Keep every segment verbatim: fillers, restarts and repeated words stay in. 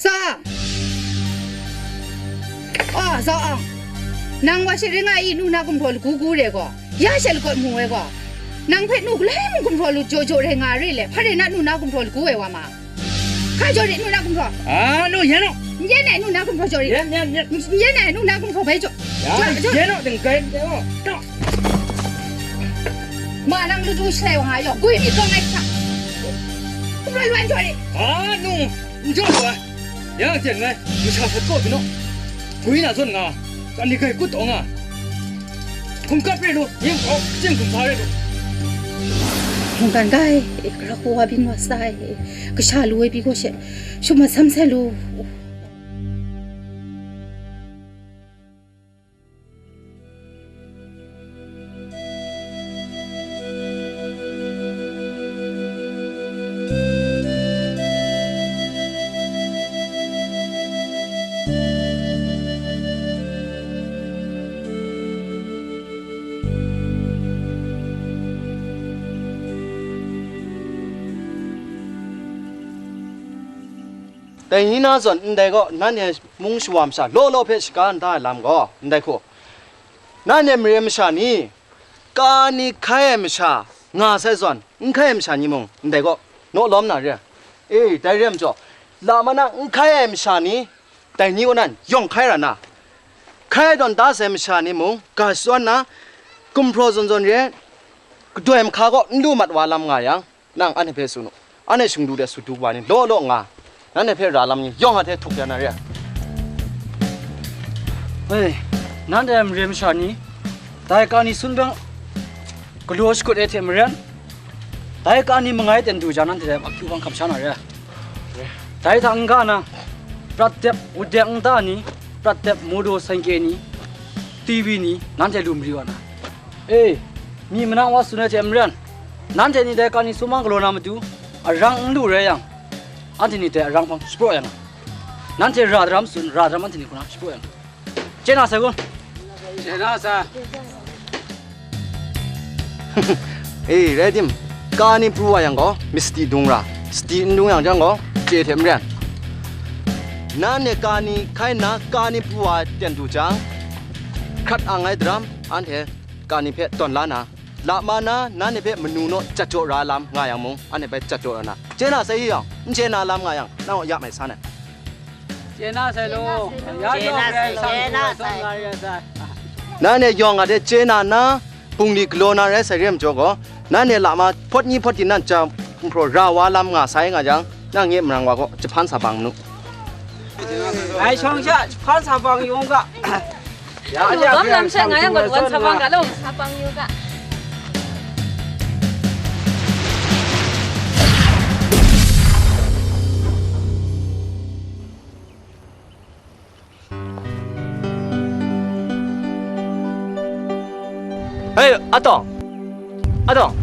Sa! A, Za Ang, nang wa she ring nga i, nu na gumhpraw lagu gu re gaw, ya she lakawt mu ai gaw, nang hpe nu galai mung gumhpraw lu jaw jaw rai nga re le, hpa rai na nu na gumhpraw lagu ai wa ma? Hkai jaw re, nu na gumhpraw. A, nu, yan u. N yen ai, nu na gumhpraw jaw re. Yan, yan, yan. N yen ai, nu na gumhpraw bai jaw. Ya, jaw, jaw. Yan u, ding kai, yan u. Taw. Ma nang ladu shalai wa nga yaw, gwi mi kawng ai hta. Kumra lwan jaw re. A, nu, n jaw lu ai. Ya, jen ngai, masha sat kaw byin u. Gwi na zawn nga, kani gai kut taw nga. Hkum kap re lu, ning hkawk, jen hkum sa re lu. Mungkan gai, e, kara hku wa byin wa sai, e, kasha lu ai pyi gaw she, shum masam sai lu. Dai ni na zawn ndai gaw, nanhte mung shawa masha law law hpe shaga n da ai lam gaw, ndai hku, nanhte mare masha ni, ka ni hkai ai masha nga sai zawn, n hkai ai masha ni mung, ndai gaw, naw lawm na re ai. E, dai re ai majaw, lama na n hkai ai masha ni, dai ni kaw nan yawng hkai ra na, hkai ai tawn da sai masha ni mung, ga shadawn na, gumhpraw zawn zawn re ai, kadoi mahka kaw n lu mat wa lam nga yang, nang anhte hpe tsun u. Anhte shingdu de sut du wa ni law law nga, nanhte hpe ra lam ni yawng a hte htuk ya na re ai. Hei, nanhte mare masha ni, dai ka ni sun beng galaw shakut ai hte maren, dai ka ni mangai ten du jang, nanhte dai akyu hpang hkam sha na re ai. Dai hta n-ga na, prat dep, wudek nta ni, prat dep, modo sangkye ni, T V ni, nanhte lu mari wa na. E, mi manang wa tsun ai hte maren, nanhte ni dai ka ni sumang galaw na matu, arang n lu rai yang, anhte ni dai arang hpang shapraw ya na. Nanhte ra daram tsun, ra daram anhte ni hku na shapraw ya na. Chye na sai kun? Chye na sai. E, rai tim, ka ni pru wa yang gaw, mi sadi dung ra, sadi n dung yang jang gaw, chye hte maren. Nanhte ka ni hkai nna, ka ni pru wa ten du jang, hkrat ang ai daram, anhte ka ni hpe tawn la na, lama na nanhte hpe manu naw jat jaw ra lam nga yang mung, anhte bai jat jaw ra na. Chye na sai yang, n chye na lam nga yang, nang ya mai san ai. Chye na sai law, ya Chye jaw na sai, Karai Kasang chye na sai. Nga re ai sai. Nanhte yawng a hte chye na nna, bungli galaw na rai sai re ai majaw gaw, nanhte lama hpawt ni hpawt di nan ja gumhpraw ra wa lam nga sai nga jang, nang nye marang wa gaw jahpan sa bang nu. Ngai shawng sha jahpan sa bang yu u ga. Ya, ya, bam lam sha nga yang gaw wan sa bang ga law. Sa bang yu ga. Hei, Atawng! Atawng!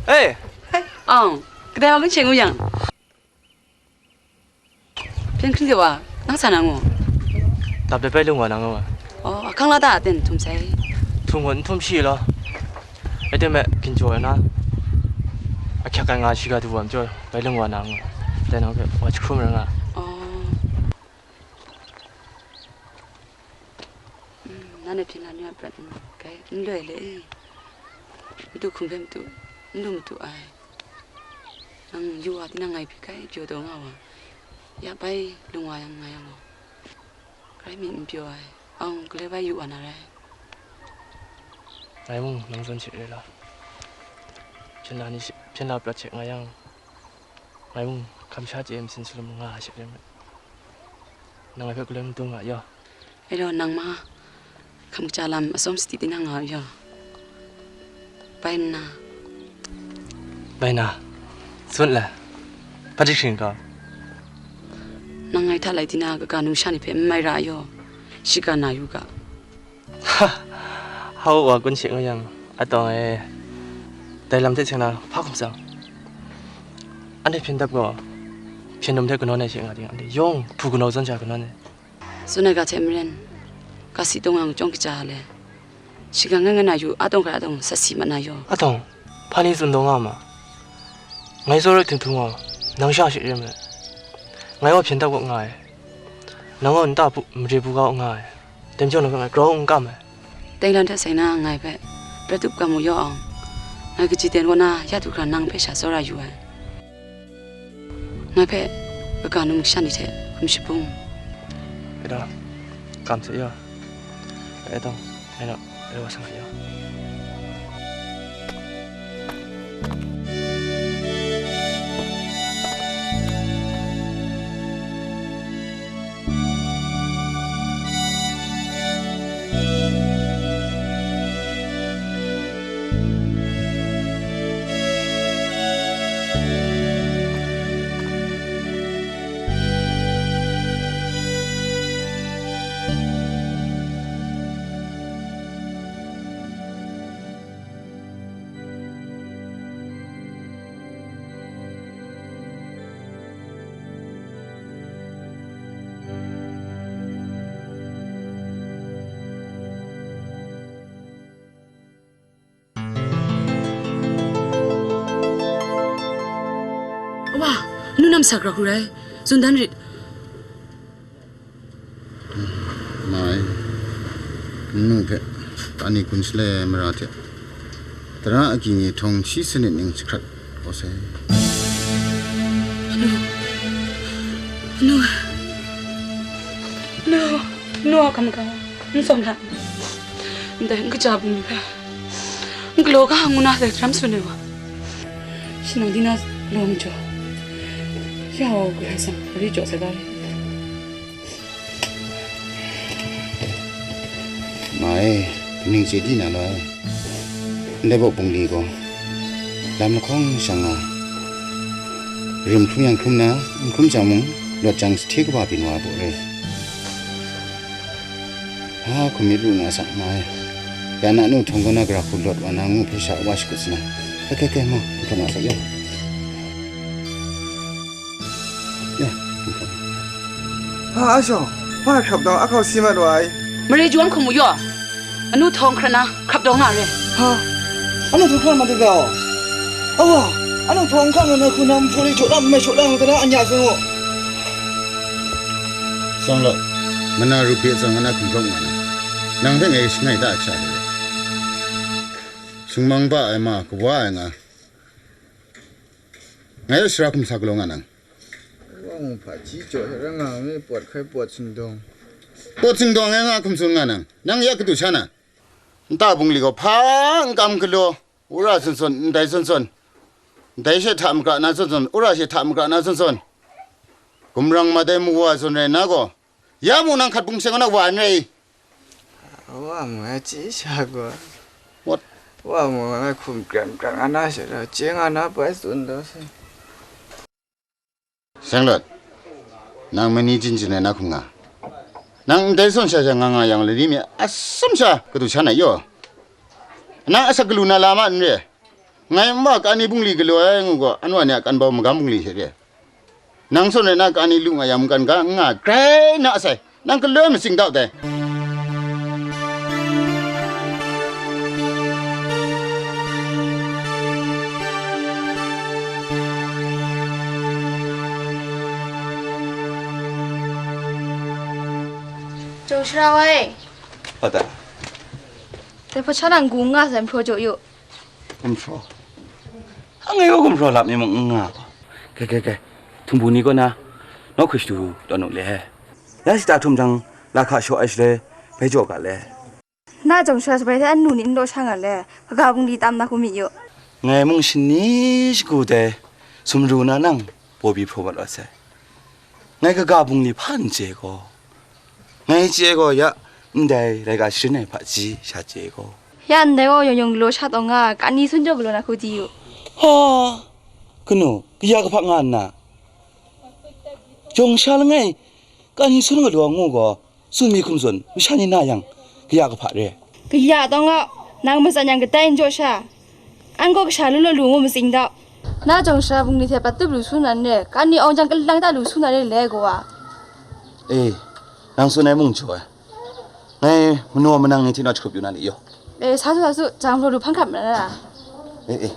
Hei! Hei, Ang, kadai wa kun sheng u yang? Hpyen hkri de wa, nang sa na ngu? Dap de bai lung wa na ngu wa. Oh, ahkang la ta a ten htum sai? Htum gaw n htum shi law. Rai timung, ginjaw ai na, ahkyak ai nga shiga du wa majaw, bai lung wa na ngu. Dai nang hpe wa jahkrum rai nga. Oh. Mm, nanhte hpyen la ni a prat n kai, n loi le e. Madu hkum hpe madu, n lu madu ai. Nang yu wa tinang ngai hpyi kai, pyaw taw nga wa. Ya bai lung wa yang nga yang gaw, grai myit n pyaw ai. Ang galoi bai yu wa na rai. Ngai mung nang zawn hte re la. Hpyen la ni hte, hpyen la prat hte nga yang, ngai mung hkam sha chye ai masin salum nga ai hte re ai. Nang ngai hpe galoi madung nga yaw. E law, nang ma, hkam kaja lam atsawm sadi tinang nga u yaw. Bai nna. Bai na. Tsun le. Hpa jahkring ga. Nang ngai hta lai tina kaga numsha ni hpe n mai ra yaw. Shiga na yu ga. Ha! Hau wa kun she nga yang, Atawng e, dai lam hte seng na hpa hkum tsang. Anhte hpyen dap gaw, hpyen dum hte kanawn ai she nga ting, anhte yawng hpu kanaw zawn sha kanawn ai. Tsun ai ga hte maren, ga si tawng yang chyawm kaja le, shiga ngai ngai na yu, Atawng hkrai Atawng sat si mat na yaw. Atawng, hpa ni tsun taw nga ma? Ngai tsawra htum htum gaw, nang sha she re ai. Ngai gaw hpyen dap kaw nga ai. Nang gaw nta bu, mare bu kau nga ai. Dai majaw nang hpe ngai grau n kam ai. Tenglan hte seng na ngai hpe prat tup kam mu yaw awng, ngai kaji ten kaw na ya du hkra nang hpe sha tsawra yu ai. Ngai hpe kaga num kasha ni hte hkum shabung. Eda, kam hte ya. Eda, eda, eda, wa sang ya. Wa, nu nam sa kra hku rai, tsun dan rit. Mai, nnu hpe tani kun shalai ai mara hte tara agyi ni htawng shi sanit ning jahkrat kau sai. Anu, anu, anu, anu a hkam ga n tsawm na, ndai n kaja bungli hpe n galaw ga ngu na dai daram tsun ai wa. Shanang di na law majaw, ya o, galai sang, gari jaw sai ga rai. Ma e, kaning chye di na law ai. Ndai baw bungli gaw, lam lahkawng shang nga, rim hkrum yang hkrum na, n hkrum jang mung, lawt jang sahte kaba byin wa baw re. Hpa hkum myit ru nga sa, ma e. Ya na nu htawng kaw na gara hku lawt wa na ngu hpe sha wa shakut sa na. Hkai, hkai, hkai, ma, n hkrum nga sa, ya. Ya, n hkrum. Hpa a shawng, hpa hkrap dawng a hkau si mat wa ai. Mare jawng hkum u yaw. Anu htawng hkra na, hkrap dawng nga re. Ha? Anu htawng hkra ma dai gaw? Awa, anu htawng hkra nga na hku na, mhpraw ni jaw na, nme shaw na, ngu ta na, anya zun u. Sawng law, mana rup bye tsang nga na hkum hkawk nga na, nang hpe ngai shangai ta ai hkra hte re. Shingmang ba ai ma kawa ai nga, ngai a sara hkum sa galaw nga nang. Wa mu hpaji jaw hte rang nga mi, pawt hkai pawt singdawng. Pawt singdawng ngai nga hkum tsun nga nang, nang ya kadu sha na? Nta bungli gaw hpa n kam galaw, wora zawn zawn, ndai zawn zawn, ndai she hta magra na zawn zawn, wora she hta magra na zawn zawn, gumrang mat ai mawa zawn rai nna gaw, ya mung nang hkat bung seng na wa n rai i? Wa mu ai chye sha gaw, wat, wa mu ai hkum kren kren nga na she ra, chye nga na bai tsun da se. Seng Lawt, nang mani jin jin ai na hkum nga? Nang ndai zawn sha sha nga nga yang, lani mi atsam sha kadu sha na yaw? Nang asak galu na la ma n re? Ngai nwa kani bungli galaw ai ngu gaw, anwa ni a kan bau magam bungli hte re. Nang zawn rai na, kani lu nga yang, mungkan ga n nga grai na sai. Nang galoi matsing dau dai. Jawng Sara wai. Hpa ta? Dai hpa sha na n gu n nga sai, n hpraw jaw yu. Gumhpraw. Angai gaw gumhpraw lap mi mung n nga gaw. Kai, kai, kai. Htumbu ni kaw na, nawku shadu tawn u le. Ya shata htum jang, lahka shaw ai shaloi, bai jaw ga le. Na Jawng Sara sabai hte anu ni n law sha nga le, kaga bungli tam na hku myit yu. Ngai mung shani shagu dai, sumru na nang, bawbyi hpraw mat wa sai. Ngai kaga bungli hpa n chye gaw, ngai chye gaw ya, ndai laika sharin ai hpaji sha chye gaw. Ya ndai gaw yawng yawng galaw sha taw nga, kani sun jaw galaw na hku di yu. Ha, kanu, kaya kahpa nga nna, Jawng Sara langai, kani sun galaw ngu gaw, tsun mi hkum tsun, masha ni na yang, kaya kahpa re. Kaya taw nga, nang matsan yang kadai n jaw sha. An gaw kasha lu law lu ngu matsing dau. Na Jawng Sara bungli hte pat tup lu su na n re, kani awng jang kalang ta lu su na re le gaw a. E, nang tsun ai mung jaw ai. Ngai manaw manang ni hte naw jahkrup yu na ni yaw. E, sa su, sa su, jang hpraw lu hpan hkap na ra. E, e.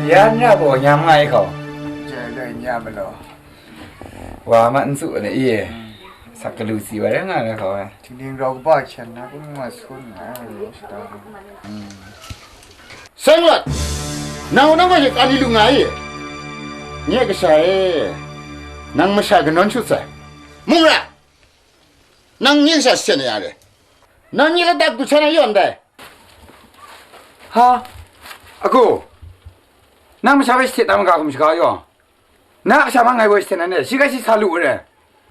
Ya n ra gaw, nyam nga ai hkau. Jai lai nya ma law. Wa ma n tsu ai i. Sak galu si wa rai nga ai hkau ai. Tingding rau kaba hkyen na, kungma sun nga ai, shada. Seng lat! Nang nang gaw hte kani lu nga i? Nye kasha e, nang masha kanawn shut sai. Mung ra! Nang nye kasha sahten na ya re? Nang nye ladak du htan na yawn dai. Ha? Aku, nang masha hpe sahtet na maga hkum shaga yaw? Na kasha ma ngai woi sahten na ne, shi ga shi sa lu ai re.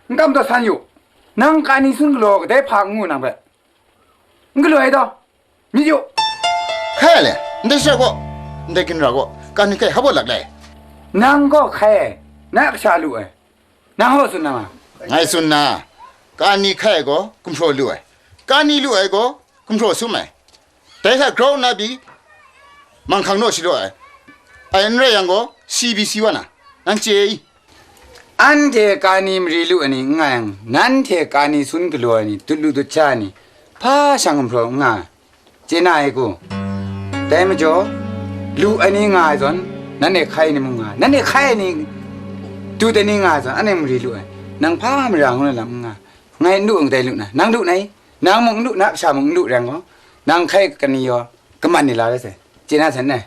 N kam taw san yu. Nang kani sun galaw kadai hpa n ngu nang hpe? N galaw ai taw? Myit yu. Hkai le, ndai shara gaw, ndai ginra gaw, kani hkai hap wa lak lai. Nang gaw hkai ai, na kasha lu ai. Nang hkaw tsun na ma? Ngai tsun na, kani hkai ai gaw gumhpraw lu ai, kani lu ai gaw gumhpraw sum ai. Dai hta grau nna pyi, manghkang naw shalaw ai. Ai n rai yang gaw, si pyi si wa na, nang chye i? Anhte kani mari lu ai ni n nga yang, nanhte kani sun galaw ai ni, dut lu dut ja ai ni, hpa shang gumhpraw n nga ai. Chye na ai ku? Dai majaw, lu ai ni nga ai zawn, nanhte hkai ai ni mung nga ai, nanhte hkai ai ni, dut ai ni nga ai zawn, anhte mari lu ai. Nang hpa mara ngu na lam n nga ai. Ngai n lu n kadai lu na, nang lu na i? Nang mung n lu, na kasha mung n lu rai ngu, nang hkai kani yaw, kaman ni la rai sai. Chye na san ne?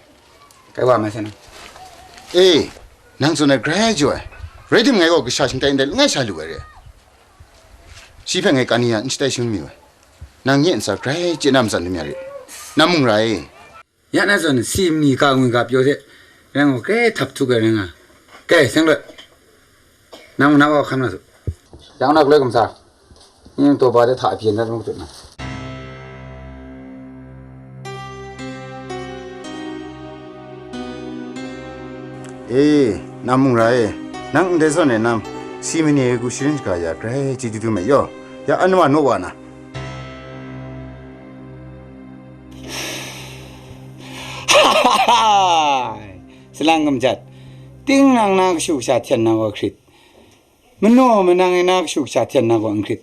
Kai wa ma sai na. E, nang tsun ai grai jaw ai. Rai tim ngai gaw kasha shingtai ndai langai sha lu ai re. Shi hpe ngai kani ya n shatai shangun mi ai. Nang nye ntsa grai chye na matsan dum ya rit. Nang mung rai. Ya na zawn si mani ka ngwi ka pyaw hte, rai ngu, grai htap htuk ai rai nga. Kai, seng loi. Nang na wa hkam na su. Yang na galoi kamsa. Ning taw ba de hta byen dat mung tut na. E, nam mung ra e, nang ndai zawn e nam, si mani e gu sharin shaga ya grai chye du du me yaw, ya anwa naw wa na. Salang kamjat, ting nang na kashu kasha hten na wa hkrit, manaw manang e na kashu kasha hten na wa n hkrit,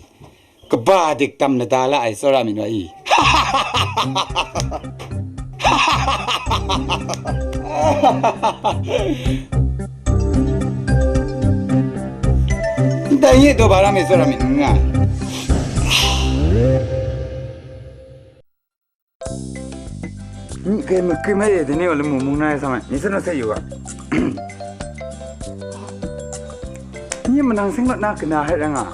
kaba dik tam lada la ai tsawra myit wa i. Ndai nye daw ba ram e tsawra myit n nga ai. Ni kai makrim ai e, dai ni gaw lamu mung na ai sa mai, ni tsun na sai yu ga. Ni manang seng lawt na kana hai ra nga.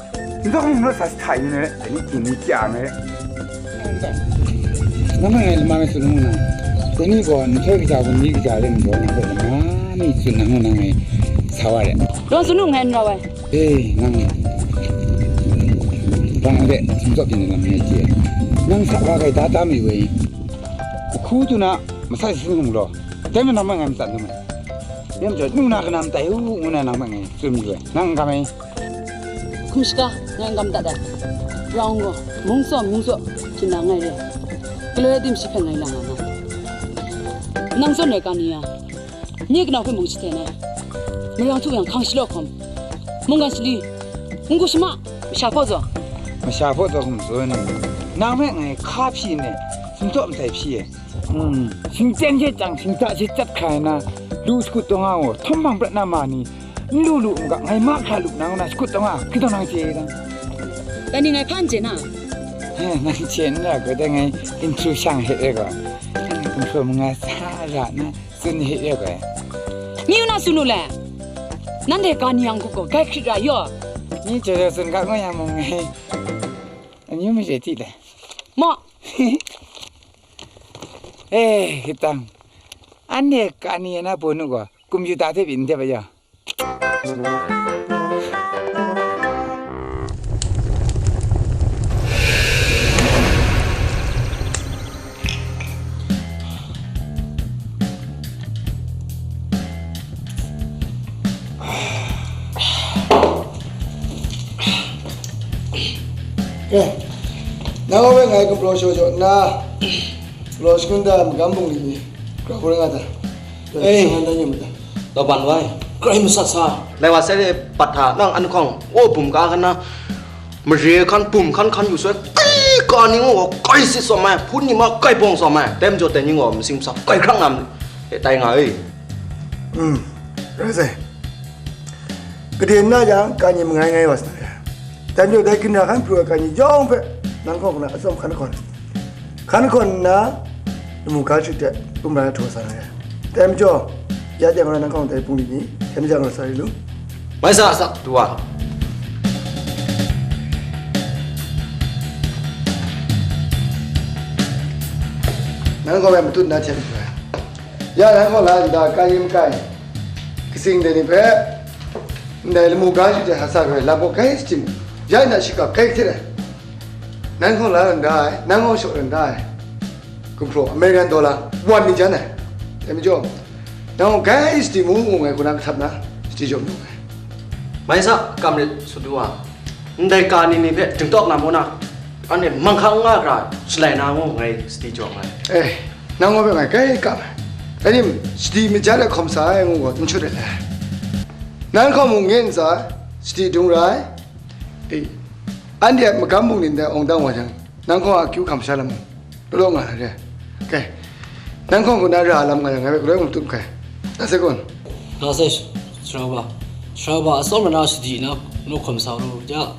N dawk mung lawt sa sa htai ni na rai, dai ni ting ni kya me. Nang mai ngai lama mai tsun ngu na. Dai ni gaw nhtoi kaja gun ni kaja rin gaw nang hpe lama mi tsun na ngu na ngai sa wa re. Law tsun nu ngai n rau ai. E, nang bang de sumtsawp yin lam ngai chye. Nang sa wa kai da da mi woi. Hku du na, masai sin hung law. Dai ma nang ma ngai matsan du mai. Myam jaw, nu na kanam tai u, ngu na nang ma ngai tsun yu ai. Nang n kam ai. Hkum shaga, ngai n kam dat ai. Rau n gaw, mung tsaw, mung tsaw, hpyi na ngai re. Galoi tim shi hpe ngai lang nga na. Nang zawn ai ka ni ya? Nye kanau hpe mung shaten ai. Marang htu yang hkang shalaw hkawm, mungkan shali, n-gu shama, masha hpaw zaw. Masha hpaw zaw hkum tsun. Nang hpe ngai hka hpyi ne, sumtawp ndai hpyi e. Hmm. Shingchyen she chyang, shingta she chyat hkrai na, lu shakut taw nga gaw, htum hpang prat na ma ni, n lu lu n ga, ngai mahkra lu na, ngu na shakut taw nga, hkrit taw nang chye dang. Dai ni ngai hpa n chye na? He, nang chye n ra gaw, dai ngai intru shang hte re gaw, nang gumhpraw manga sa ra na, tsun hte re gaw. Mi yu na tsun u le, nanhte ga ni yang hku gaw, gai hkrit ra yaw. Mi jaw jaw tsun ga ngu yang mung ngai, amyu mare ti le. Maw? E, hitang, anhte ka ni na pawnu gaw, kum yu ta hte pyi n dep a ya? E, nang hpe ngai gumhpraw shaw shaw nna, galaw shangun da magam bungli ni grau hkrum nga ta. Ei. Shangun da nyum da. Law ban wai. Grai masat sa. Lai wa sai re, pat hta nang an hkawng, o bum ka hkan na, mare hkan, bum hkan hkan yu sai, kai ka ni ngu gaw, kai sit tsawm ai, hpun ni ma kai bawng tsawm ai, dai majaw dai ni gaw, masing masa kai hkrang na, e, tai nga e. Hmm, rai sai. Gade n na yang, kani mangai ngai wa sa na re. Dai majaw, dai ginra hkan pru ai kani yawng hpe, nang hkawng hkuna atsawm hkan hkawn, hkan hkawn nna, lamu ga shut de, kum rai htaw sa na re. Dai majaw, ya de ngai nang hkawng dai bungli ni, hkyen ja nga sa ri lu. Mai sa, sa, du wa. Nang hkawng rai matut na hten hkra. Ya nang hkawng la nda kai yin kai. Katsing de ni hpe, ndai lamu ga shut de hkra sa hkra lam gaw kai tim, ya nda shikap kai hte ai. Nang hkawng la nda ai, nang hkawng shaw nda ai. Gumhpraw American dollar wan ni jan ai. Dai majaw, nang gaw kai sadi mu mu ngai kaw na kahtap na, sadi jaw mu ai. Mai sa, kam rit, sut du wa. Ndai kani ni hpe dingtawk na mu na, anhte manghkang nga hkra shalai na ngu ngai sadi jaw ai. Eh, nang wa hpe ngai kai kam ai. Dai ni, sadi majan ai hkawm sa ai ngu gaw n shut ai. Nang hkawng mung ngen n sa, sadi dung ra ai. Eh, anhte a magam bungli ndai awng dang wa jang, nang hkawng a akyu hkam sha lam mu. Galaw nga na re. Kai. Nang hkawng kaw na ra lam nga yang ngai hpe galoi mung tup hkai. Na se kun. Na se, Sharaba. Sharaba, atsawm na sadi na, nu hkawm sa lu, ja.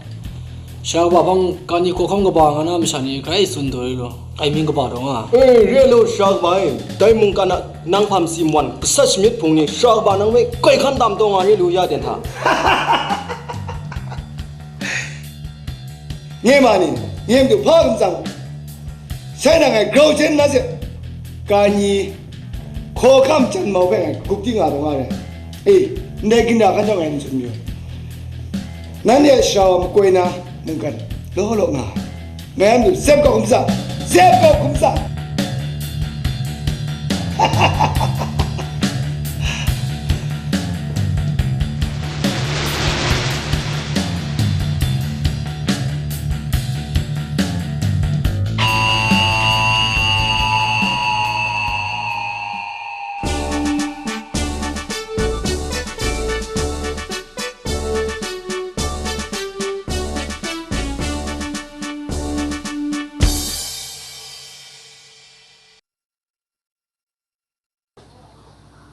Sharaba bang kani hkawhkam kaba nga na masha ni grai tsun taw lu. Kai mying kaba taw nga. Eh, re lu, Sharaba e. Dai mungkan a nang hpam si wan, gasat shamyit hpung ni, Sharaba nang hpe grai hkan tam taw nga re lu, ya den hta. Nye ma ni, nye matu hpa hkum tsang, sai na ngai grau jen na se, kani hkawhkam jan mau hpe ngai gup di nga taw nga re. E, ndai ginra hkan jawng ngai n tsun yu. Nanhte a sha wa makoi na mungkan law law nga, ngai a matu zep kau hkum tsang, zep kau hkum tsang.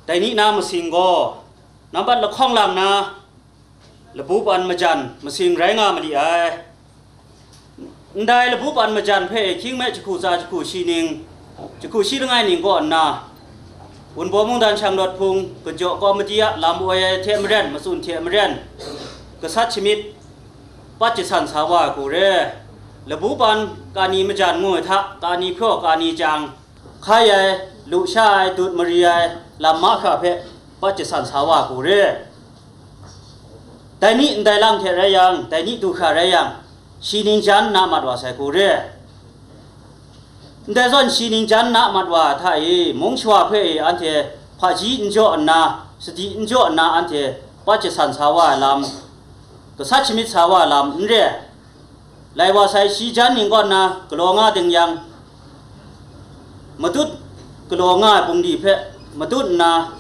Dai ni na masing gaw, nambat lahkawng lang na, labu pan majan masing rai nga ma li ai. Ndai labu pan majan hpe hkying me jahku tsa jahku shi ning, jahku shi langai ning kaw nna, Wunbaw mungdan shanglawt hpung, kajaw kawmiti a lam woi ai hte maren, matsun hte maren, gasat shamyit, pat jasan sa wa ai hku re. Labu pan kani majan ngu ai hta, kani hpraw, kani chyang, hkai ai, lusha ai, dut mari ai, lam mahkra hpe pat jasan sa wa ai hku re. Dai ni ndai lam hte rai yang, dai ni du hkra rai yang, shi ning jan nna mat wa sai hku re. Ndai zawn shi ning jan nna mat wa ai hta e, mung shawa hpe e anhte hpaji n jaw nna, sadi n jaw nna anhte pat jasan sa wa ai lam, gasat shamyit sa wa ai lam n re. Lai wa sai shi jan ning kaw nna galaw nga ding yang, matut galaw nga ai bungli hpe matut nna,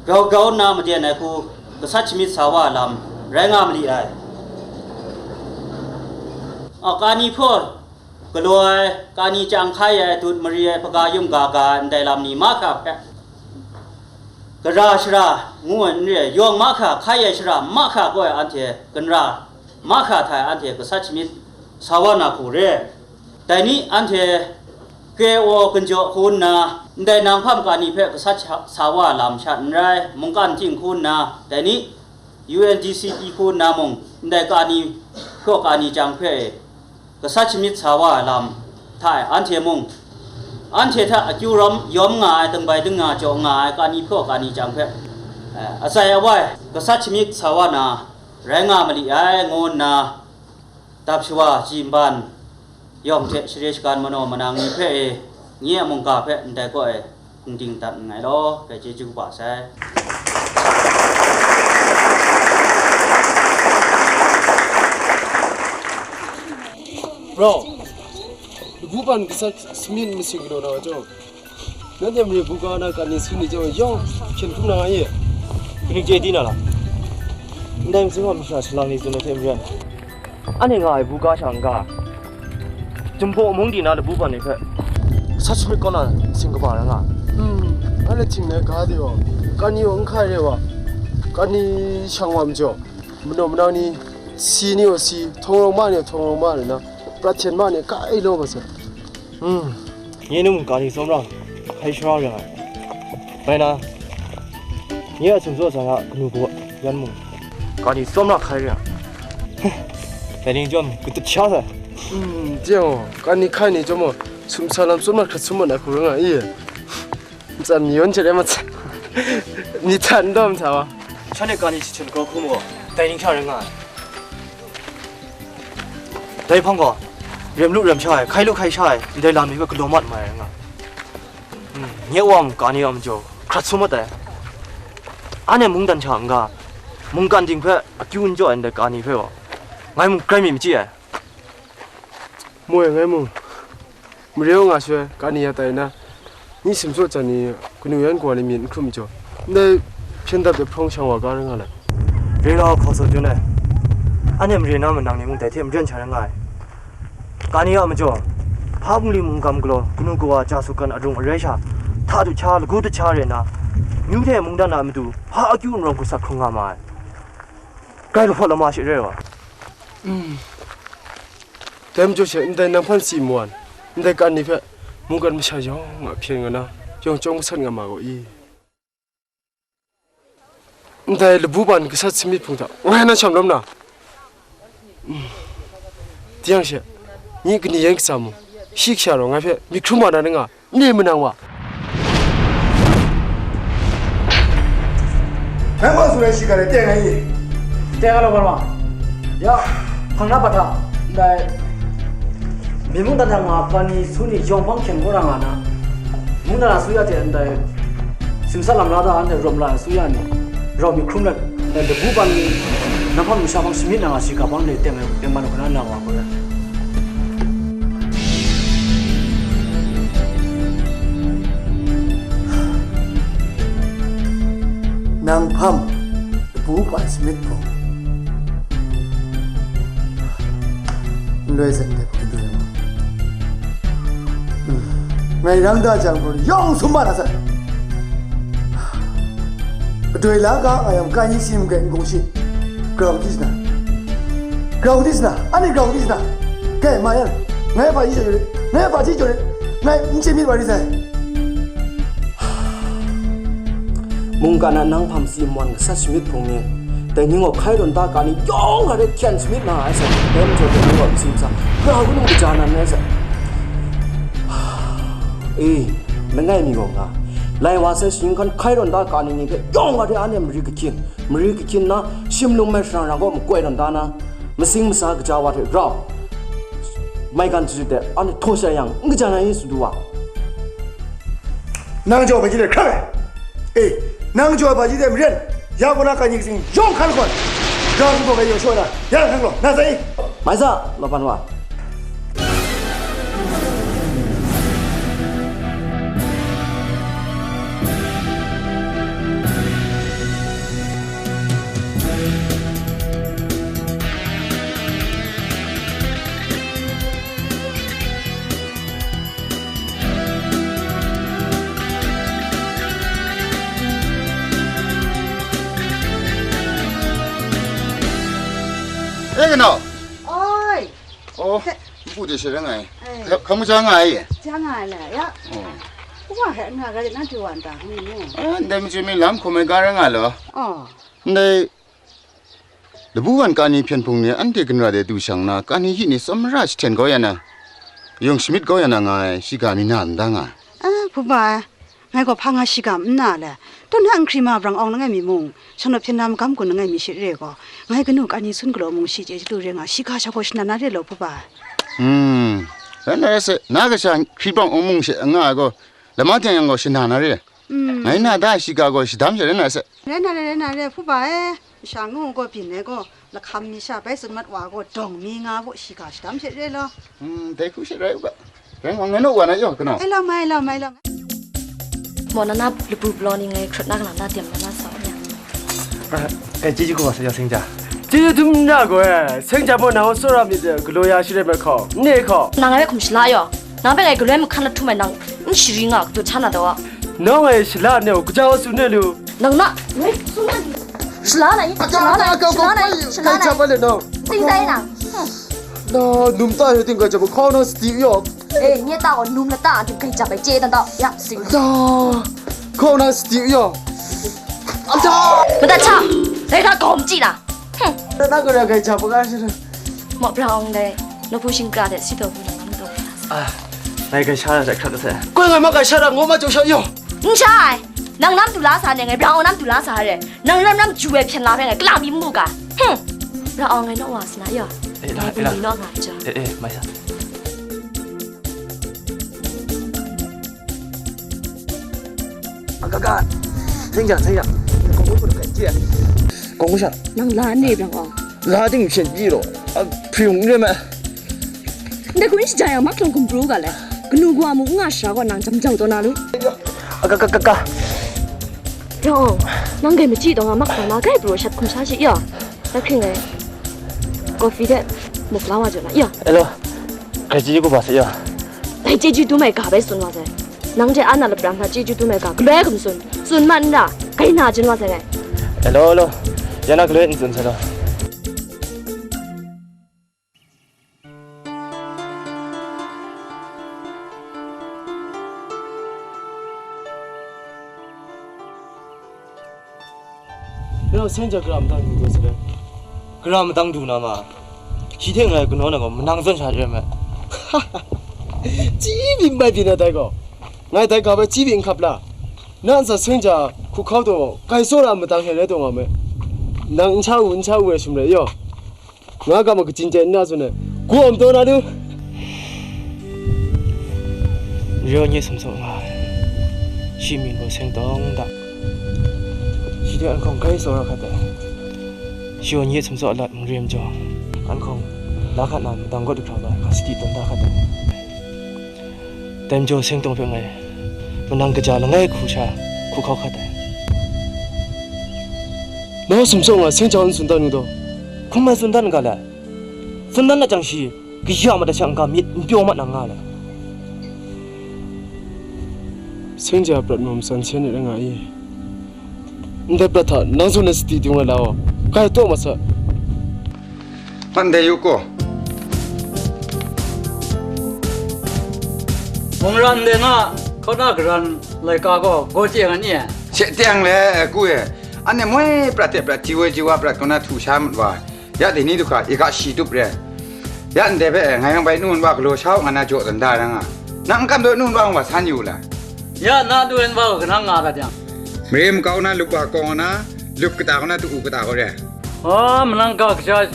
grau grau nna maden ai hku gasat shamyit sa wa ai lam rai nga ma li ai. A, kani hpraw galaw ai, kani chyang hkai ai, dut mari ai, hpaga yum ga ga ai ndai lam ni mahkra hpe, gara shara ngu ai n re, yawng mahkra hkai ai shara mahkra gaw ai anhte ganra mahkra hta e anhte gasat shamyit sa wa na hku re. Dai ni anhte K O ginjaw hku nna, ndai nang hpam kani hpe gasat sha-, sa wa ai lam sha n rai, mungkan ting hku nna, dai ni U N D C P hku nna mung, ndai kani hpraw kani chyang hpe gasat shamyit sa wa ai lam hta e anhte mung, anhte hta akyu rawm yawm nga ai, dingbai dinga jaw nga ai kani hpraw kani chyang hpe, eh, atsai awai gasat shamyit sa wa na rai nga ma li ai, ngu nna, dap shawa, ji nban, yawng hte share shagan manaw manang ni hpe e, nye a mungga hpe ndai kaw e hpung ding dat nngai law, dai chyeju kaba sai. Rau, labu pan gasat shamyit masing galaw na wa jaw, nanhte mare buga na kani sin ni jaw yawng hpyen hkrum na nga ye. Kaning chye di na la? Ndai masing gaw masha shalang ni tsun ai hte maren, anhte nga ai buga sha n-ga, Jumbo mung di na labu ban ni hpe, sa shamyit kaw na sing kaba rai nga. Hmm, anhte hting na ga de gaw, Kani gaw n hkai re wa, kani shang wa majaw, manaw manang ni, si ni gaw si, htawng rawng ma ni gaw htawng rawng ma re na, prat hten ma ni kai law ma sai. Hmm. Nye num kani tsawm ra, hkai shara ring ai. Bai na, nye a sumsaw sa na kanu gaw yan mung, kani tsawm ra hkai ring ai. Dai ning chyawm, katut sha sai. Hmm, tinggaw, kani hkai ni chyawm gaw, sumsa lam tsawm ra hkrat sum mat na hku ring ai i? Ntsan mi yawn hte rai mat sai. Myi htan n dawm sa wa. Shanhte kani jahten grau hkrum gaw, dai ning sha rai nga ai. Dai hpang gaw, rem lu rem sha ai, hkai lu hkai sha ai, ndai lam mi hpe galaw mat mai rai nga ai. Hmm, nye wa mung kani a majaw, hkrat sum mat ai. Anhte mungdan hta n-ga, mungkan ting hpe akyu n jaw ai ndai kani hpe gaw, ngai mung grai mi machyi ai. Moi, ngai mung, mare wa nga shaloi, kani ya tai na, nyi sumsaw jan ni, kanu yan kawa ni myit n hkrum majaw, ndai hpyen dap de hprawng shang wa ga rai nga let. Re la hkaw tsaw jun ai, anhte mare na manang ni mung dai hte maren sha rai nga ai. Kani a majaw, hpa bungli mungkam galaw, kanu kawa ja sut kan arung arai sha, hta du hkya, lagu du hkya re na, myu hte mungdan a matu, hpa akyu n rawng hku sat hkrung nga ma ai. Grai lahpawt lama shi re wa. Dai majaw she, ndai nang hpan si nwan, ndai kan ni hpe mungkan masha yawng a hpyen nga na, yawng chyawm gasat nga ma gaw i? Ndai labu ban gasat samyit hpung hta, ngai nan sham lawm na? Tingyaw she, nyi kani yan katsa mung, shi kasha rau ngai hpe myit hkrum wa na ning a? N re manang wa. Nang gaw tsun ai shiga dai teng ai i? Teng ai law, Barma. Ya, hpang na pat hta, ndai, myi mungdan hta nga, kani su ni yawng hpang hkyen kaw ra nga na, mungdan asuya hte ndai, simsat lam la da, anhte rawm la ai asuya ni, rau myit hkrum let, ndai, labu ban ni, nang hpang masha hpang shamyit na nga, shiga hpang ni teng ai, teng man hkuna na wa gaw rai. Nang hpang labu ban shamyit gaw, n loi zawn de hpaw doi ai. Ngai rang da jang gaw, yawng sum ma na sai. Gadoi la ga nga yang, kai ni si mung kai n gawng shi. Grau di sina. Grau di sina. Ani grau di sina. Kai ma yan. Ngai hpa ji jaw re. Ngai hpa ji jaw re. Ngai n chye myit wa ri sai. Mungkan a nang hpang si nwan gasat shamyit hpung ni, dai ni gaw hkai rawn da ga ni yawng ga re hkyen shamyit na ai sai. Dai majaw dai ni gaw n si n sa, grau kanu kaja nan ai sai. E, langai mi gaw nga, lai wa sai shaning hkan hkai rawn da ga ni ni hpe yawng ga re anhte mari kahkyin, mari kahkyin na, shim lung mai shara rang gaw makoi rawn da na, masing masa kaja wa hte rau, maigan chyarit de anhte htaw sha yang, n kaja na i, Sadu wa? Nang jaw hpaji de hkrai ai. E, nang jaw hpaji de maren, ya kaw na kani katsing yawng hkan hkawn, grau n gaw ai yawng shaw na, ya lang hkang gaw, na sai i? Mai sa, Laban wa. E, kanau. Oi. Oh, se- npu de she rai nga ai. Ai. Hkam, hkam kaja nga ai e? Ja nga ai le, ya. Oh. Wa he nga ga de na du wan ta, hmm, hmm. Ah, ndai machyum mi lam hkum ai ga rai nga law. Oh. Ndai labu wan kani hpyen hpung ni anhte ginra de du shang na, kani hyi ni tsawm mara jahten kau ya na, yawng shamyit kau ya na nga ai, shiga mi na n da nga ai. Ah, hpu ba ai. Ngai gaw hpa nga shiga n na le, tawn hta n hkri ma brang awng langai mi mung, shanglawt hpyen na magam gun langai mi she re gaw, ngai kanu kani sun galaw mung shi chye chyalu re nga, shiga sha gaw shana na re law, hpu ba ai. Hmm, rai na rai sai, na kasha hkri bang awng mung she nga ai gaw, lama teng yang gaw shana na re. Hmm. Ngai na da ai shiga gaw shadam she rai na rai sai. Rai na re, rai na re, hpu ba ai. Masha ngu gaw byin ai gaw, lahkam mi sha bai tsun mat wa gaw, dawng mi nga baw shiga shadam she re law. Hmm, dai hku she rai u ga. Rai ngai naw wa na yaw, kanau. Ai lau mai, lau mai, lau mai. Maw na na labu balaw ni ngai hkrut na kalang na dem na na sa ya. Ah, eh, chyeju hku wa sa yaw, Seng Ja. Chyeju dum n ra gaw, eh, Seng Ja maw nang tsawra myit de galaw ya shi rai mai hkaw, n ne hkaw. Nang ngai hpe hkum shala yaw. Nang hpe ngai galoi mahkan lahtum ai nang n shari nga, katut hta na taw a. Nawng e shala ne u, kaja wa tsun ne lu. Nang na, shala na, shala na, shala na, shala na. Kai chap ale nang. Ting dai na. Na num ta he ting kai chap, hkau na sati yaw. Eh, nye ta gaw num na ta ting kai chap ai chye dan tau. Ya, sing. Da. Hkau na sati yaw. Ada. Mada cha. Dai ka gawm chyi na. Hmm. Na ka ra kai chap ka shi. Maw brang ong dai. No pu shing kra de si do pu na nang do. Ah. Ngai kai sha ra sa krat sa. Koi ngai ma kai sha ra ngo ma chau sha yaw. N sha ai. Nang nam du la sa ne ngai, brang ong nam du la sa re. Nang ram ram ju ai hpyen la hpe ngai, kala mi mu ga. Hmm. Ra ong ngai naw wa sa na yaw. Eh, la, ngai eh, la. Ni naw nga ja. Eh, eh, mai sa. Aga, aga. Seng ja, seng ja. Kong ko kai je. Kong ko sha. Nang la ne brang ong. La ding shen ji lo. A, pri ung re ma. Ndai hku n shaja yang, mak hkrung hkum pru ga le. Kanu kawa mung n nga shara gaw nang jam jau taw na lu. Aga, aga, aga. Rawng, nang gai machyi taw nga mak hkrung na gai pru shat hkum sha shi ya. Dai hkring e, coffee de muk la wa jaw na ya. Hello. Gai chyeju kaba sa ya. Dai chyeju dum ai ga bai tsun wa sai. Nang hte ana lapran hta chyeju dum ai ga galoi hkum tsun. Tsun ma n ra, gai na chyen wa sai ngai. Hello, hello. Ya na galoi n tsun sai lo. Nang seng ja gara madang du dai sarai. Gara madang du na ma. Shi hte ngai kanaw na gaw manang zawn sha re me. Chyi byin bai byin na dai gaw. Ngai dai ga bai chyi byin n hkap la. Na ntsa seng ja hku hkau taw, kai tsawra madang he rai taw nga me. Nang n sha u, n sha u ai sum rai yaw. Nga ga ma kachin chye n na tsun ai, gawm taw na du. Ryo nye sumsaw nga ai, shi mying gaw seng tawng da. Shi de an hkawng grai tsawra hkat ai. Shi gaw nye sumsaw a lat n re majaw, an hkawng la hkat na madang gawt du hkra ga, ga sadi tawn da hkat ai. Dai majaw seng tawng hpe ngai manang kaja langai hku sha hku hkau hkat ai. Nau sumsaw nga seng jau n tsun dan u daw? Hkum ai tsun dan n ga le? Tsun dan na jang shi, kaya mat ai sha n-ga myit n pyaw mat na nga le? Seng ja prat mung san sen ni rai nga i? Ndai prat hta nang zawn ai sadi dung ai lau, kai taw ma sa. Hpan dai yu ko. Mungran de nga, hkauna garan laika gaw gaw chye nga ni e? She teng le, ku e, anhte moi prat hte prat, ji woi ji wa prat kaw na htu sha mat wa, ya dai ni du hkra, i ga shi tup re. Ya ndai hpe ngai yang bai nu nwa galaw sha u nga na jaw dan da ra nga. Nang n kam daw nu nwa wa san yu la. Ya na nu nwa gaw kanang nga gat yang. Mare makau na lup ga kaw na, lup kata kaw na tu u kata kaw re. A, manang ga kasha,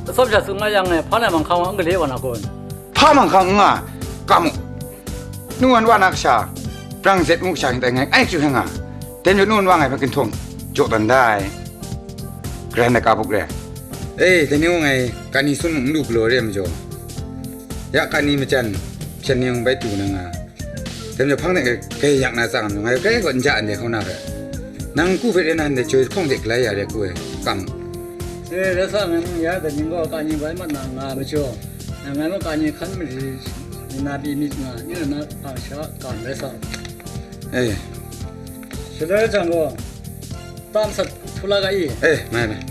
atsawm sha tsun nga yang e, hpa nai manghkang wa n gale wa na kun? Hpa manghkang n nga, kam u. Nu wan wa na kasha, brang zet ngu kasha hkin tai ngai, ai chyu hkrai nga. Dai majaw nu wan wa ngai hpe ginhtawng jaw dan da ai. Garan ai ka buk re. E, dai ni mung ngai, kani sun mung n lu galaw re ai majaw, ya kani majan, hpyen ni mung bai du na nga. Dai majaw hpang de gai yak na tsang, ngai grai gaw n ja ndai hkauna hpe. Nang ku hpe re na ndai joi hkawng de galai ya re ku ai, kam. E, rai sa, ngai mung ya, dai ning gaw kani bai mat na nga ai majaw, ngai mung kani hkan mari, ni na pyi myit nga, ni na hpang sha kam rai sa. E. Shaloi jang gaw, tam sat htu la ga i? E, mai, mai.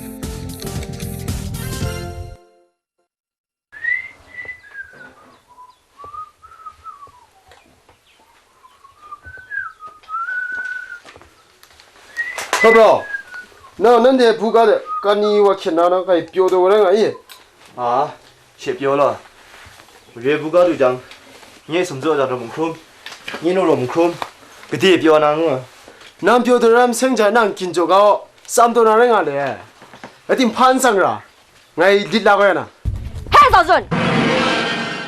Hkra, nang nanhte buga de kani wa hkyen na nang kai pyaw taw wa rai nga i? A, she pyaw law. Mare buga du jang, nye sumtsaw jang rawt mahkrum, nye nu rawt mahkrum, gade pyaw na ngu. Nang pyaw taw ram seng ja nang gyin jaw ga aw, tsam taw na rai nga le. Rai timung hpa n tsang ra. Ngai lit la kau ya na. He, Zau Jun!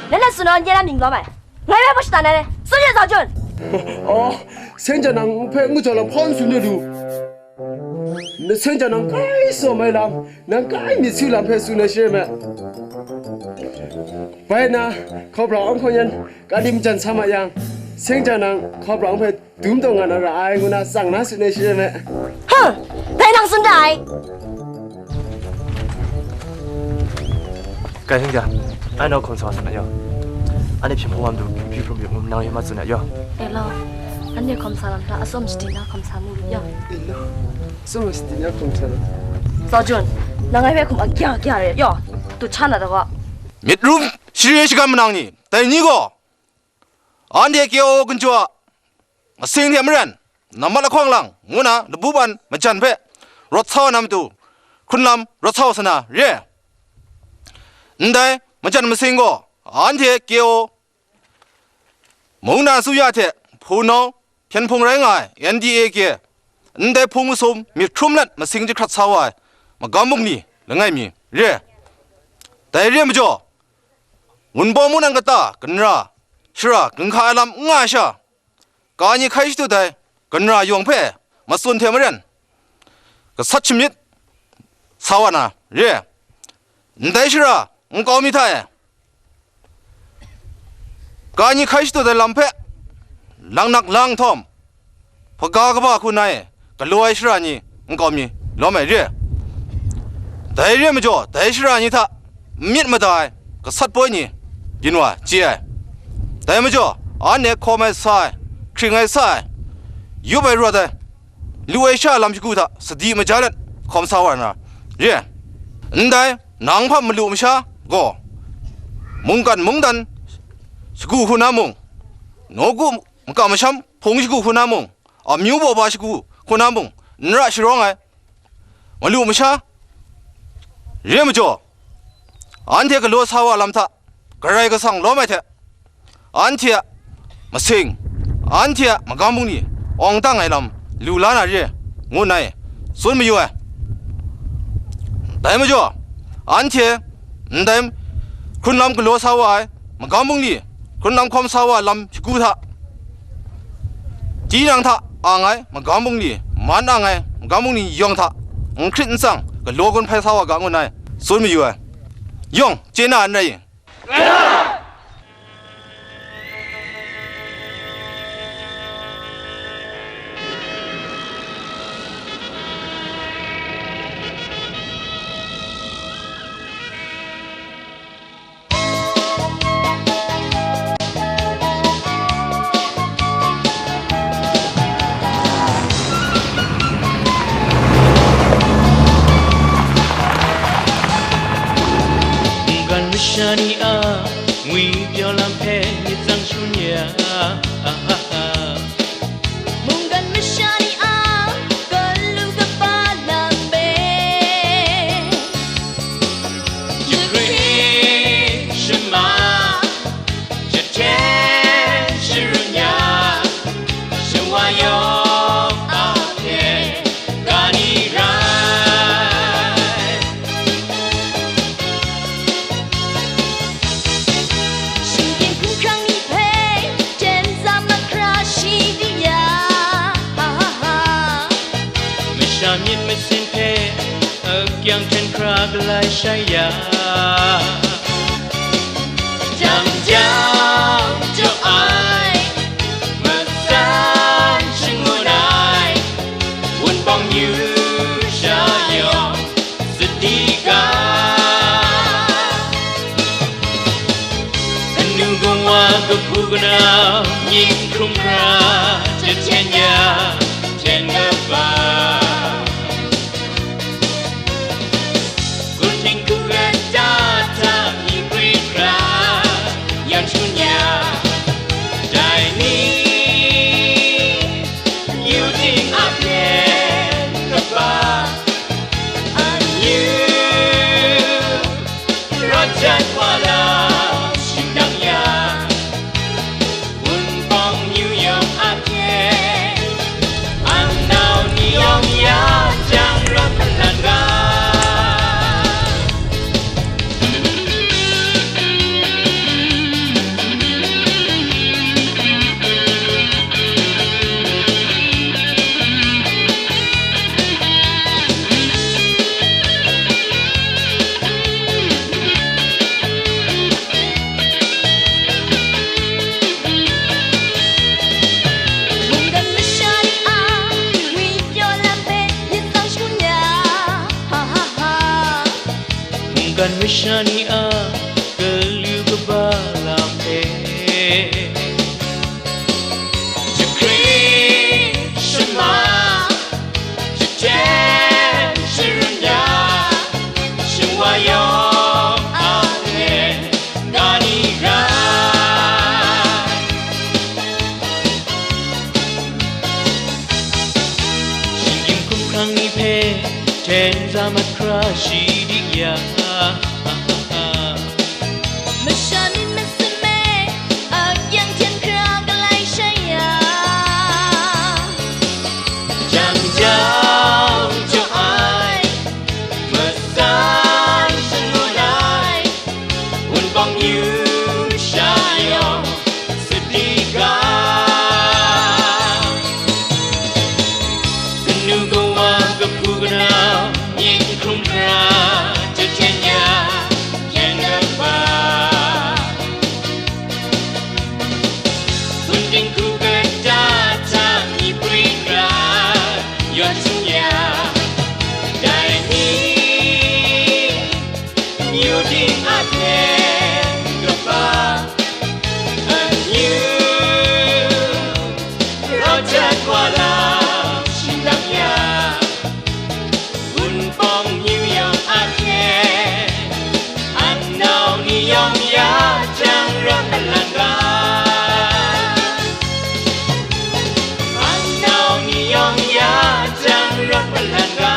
Nang na tsun ai nye na mying lawm ai. Ngai rai hpa shada na re? Tsun ye, Zau Jun! Aw, seng ja nang hpe ngu jau lam hpa n tsun de lu. Na seng ja nang kai tsaw mai lam, nang kai myit su lam hpe tsun ai shi rai me. Bai na, hkau brang ahkang yan, kali majan sa ma yang, seng ja nang hkau brang hpe dum taw nga na ra ai ngu na tsang na tsun ai shi rai me. Huh! Dai nang tsun da ai. Kai hkring ja, ai nau hkawm sa wa sa na yaw. Anhte hpyen hpawng wa matu, hpyi hprum yu, ngu nang yu ma tsun na yaw. E law, Anhte hkawm sa lam hta atsawm shadi na hkawm sa mu yu yaw. Ilo, atsawm shadi na hkawm sa lam. Zaw Jun, nang ngai hpe hkum agya agya re yaw, tu hta na da gaw. Myit rum share shagam manang ni, dai ni gaw, anhte K O gun jaw a, masing hte maren, nambat lahkawng lang, ngu na labu ban majan hpe rawt sa wa na matu, hkrunlam rawt sa wa sa na re. Ndai majan masing gaw, anhte K O mungdan suya hte hpunau hpyen hpung rai nga ai N D A K, ndai hpung masum myit hkrum let masing jahkrat sa wa ai magam bungli langai mi re. Dai re ai majaw, Wunpawng mungdan kata ganra shara ginhka ai lam n nga ai sha, ka ni hkai shadut ai ganra yawng hpe matsun hte maren, gasat shamyit sa wa na re. Ndai shara nkau mi hta e, ka ni hkai shadut ai lam hpe langnak lang nhtawm, hpaga kaba hku na e galaw ai shara ni nkau mi lawm ai re. Dai re ai majaw, dai shara ni hta n myit mada ai gasat poi ni byin wa chye ai. Dai majaw, anhte hkawm ai sa ai, hkring ai sa ai, yup ai rawt ai, lu ai sha lam shagu hta sadi maja let hkawm sa wa na re. Ndai nang hpa malu masha gaw, mungkan mungdan shagu hku na mung, nawku makam masham hpung shagu hku na mung, amyu baw ba shagu hku na mung, n ra sharawng ai malu masha re ai majaw, anhte galaw sa wa lam hta Karai Kasang lawm ai hte, anhte a masing, anhte a magam bungli awng dang ai lam lu la na re, ngu nna tsun mayu ai. Dai majaw, anhte ndai hkrunlam galaw sa wa ai magam bungli, hkrunlam hkawm sa wa ai lam shagu hta, tinang hta ang ai magam bungli, man ang ai magam bungli yawng hta, n hkrit n tsang galaw gun hpai sa wa ga, ngu nna tsun mayu ai. Yawng chye na n rai i? Mungkan masha ni a ngwi pyaw lam hpe myit tsang shangun ya. Mungkan masha ni a galu kaba lam hpe, Jahkring shama, jahten sharun ya, shawa yawng a hpe ga ni rai? Shinggyim hkumhkrang ni hpe, jen za mahkra shi di ya. Masha myit masin hpe, akyang hten hkra galai shai ya. Jang jang jaw ai, matsan shangun ai, Wunpawng yu sha yawng, sadi ga. Kanu gungwa kahpu kanau, myit hkrum hkra, jahten ya, ten kaba. Kunhting hku kata hta myi pri hkra, yan shangun ya, dai ni, yu ting a hpyen kaba, amyu, rawt jat wa la, shingdang ya, Wunpawng yu yawng a hte, ang nau ni yawng ya jang rawt malan ga. Mungkan masha ni a ngwi pyaw lam hpe myit tsang shangun ya. Ha, ha, ha. Mungkan masha ni a galu kaba lam hpe, jahkring Nang ni hpe hten za mat hkra shi dik ya. Masha myit masin me, akyang hten hkra galai shai ya. Jang jau jaw ai, matsan shangun ai, wunpawng yu sha yawng sadi ga. Kanu kawa kabu kanau, myit hkrum hkra, jahten ya, hkyeng kaba. Hpun dinghku kata hta myi prwi hkra, yawn sum ya, dai ni, yu ding a hpe kaba, anyu, rau jat wa lam shingdang ya, wunpawng yu yawng a hte, anau ni yawng ya jang rawt malang ga. Anau ni yawng ya jang rawt malang ga.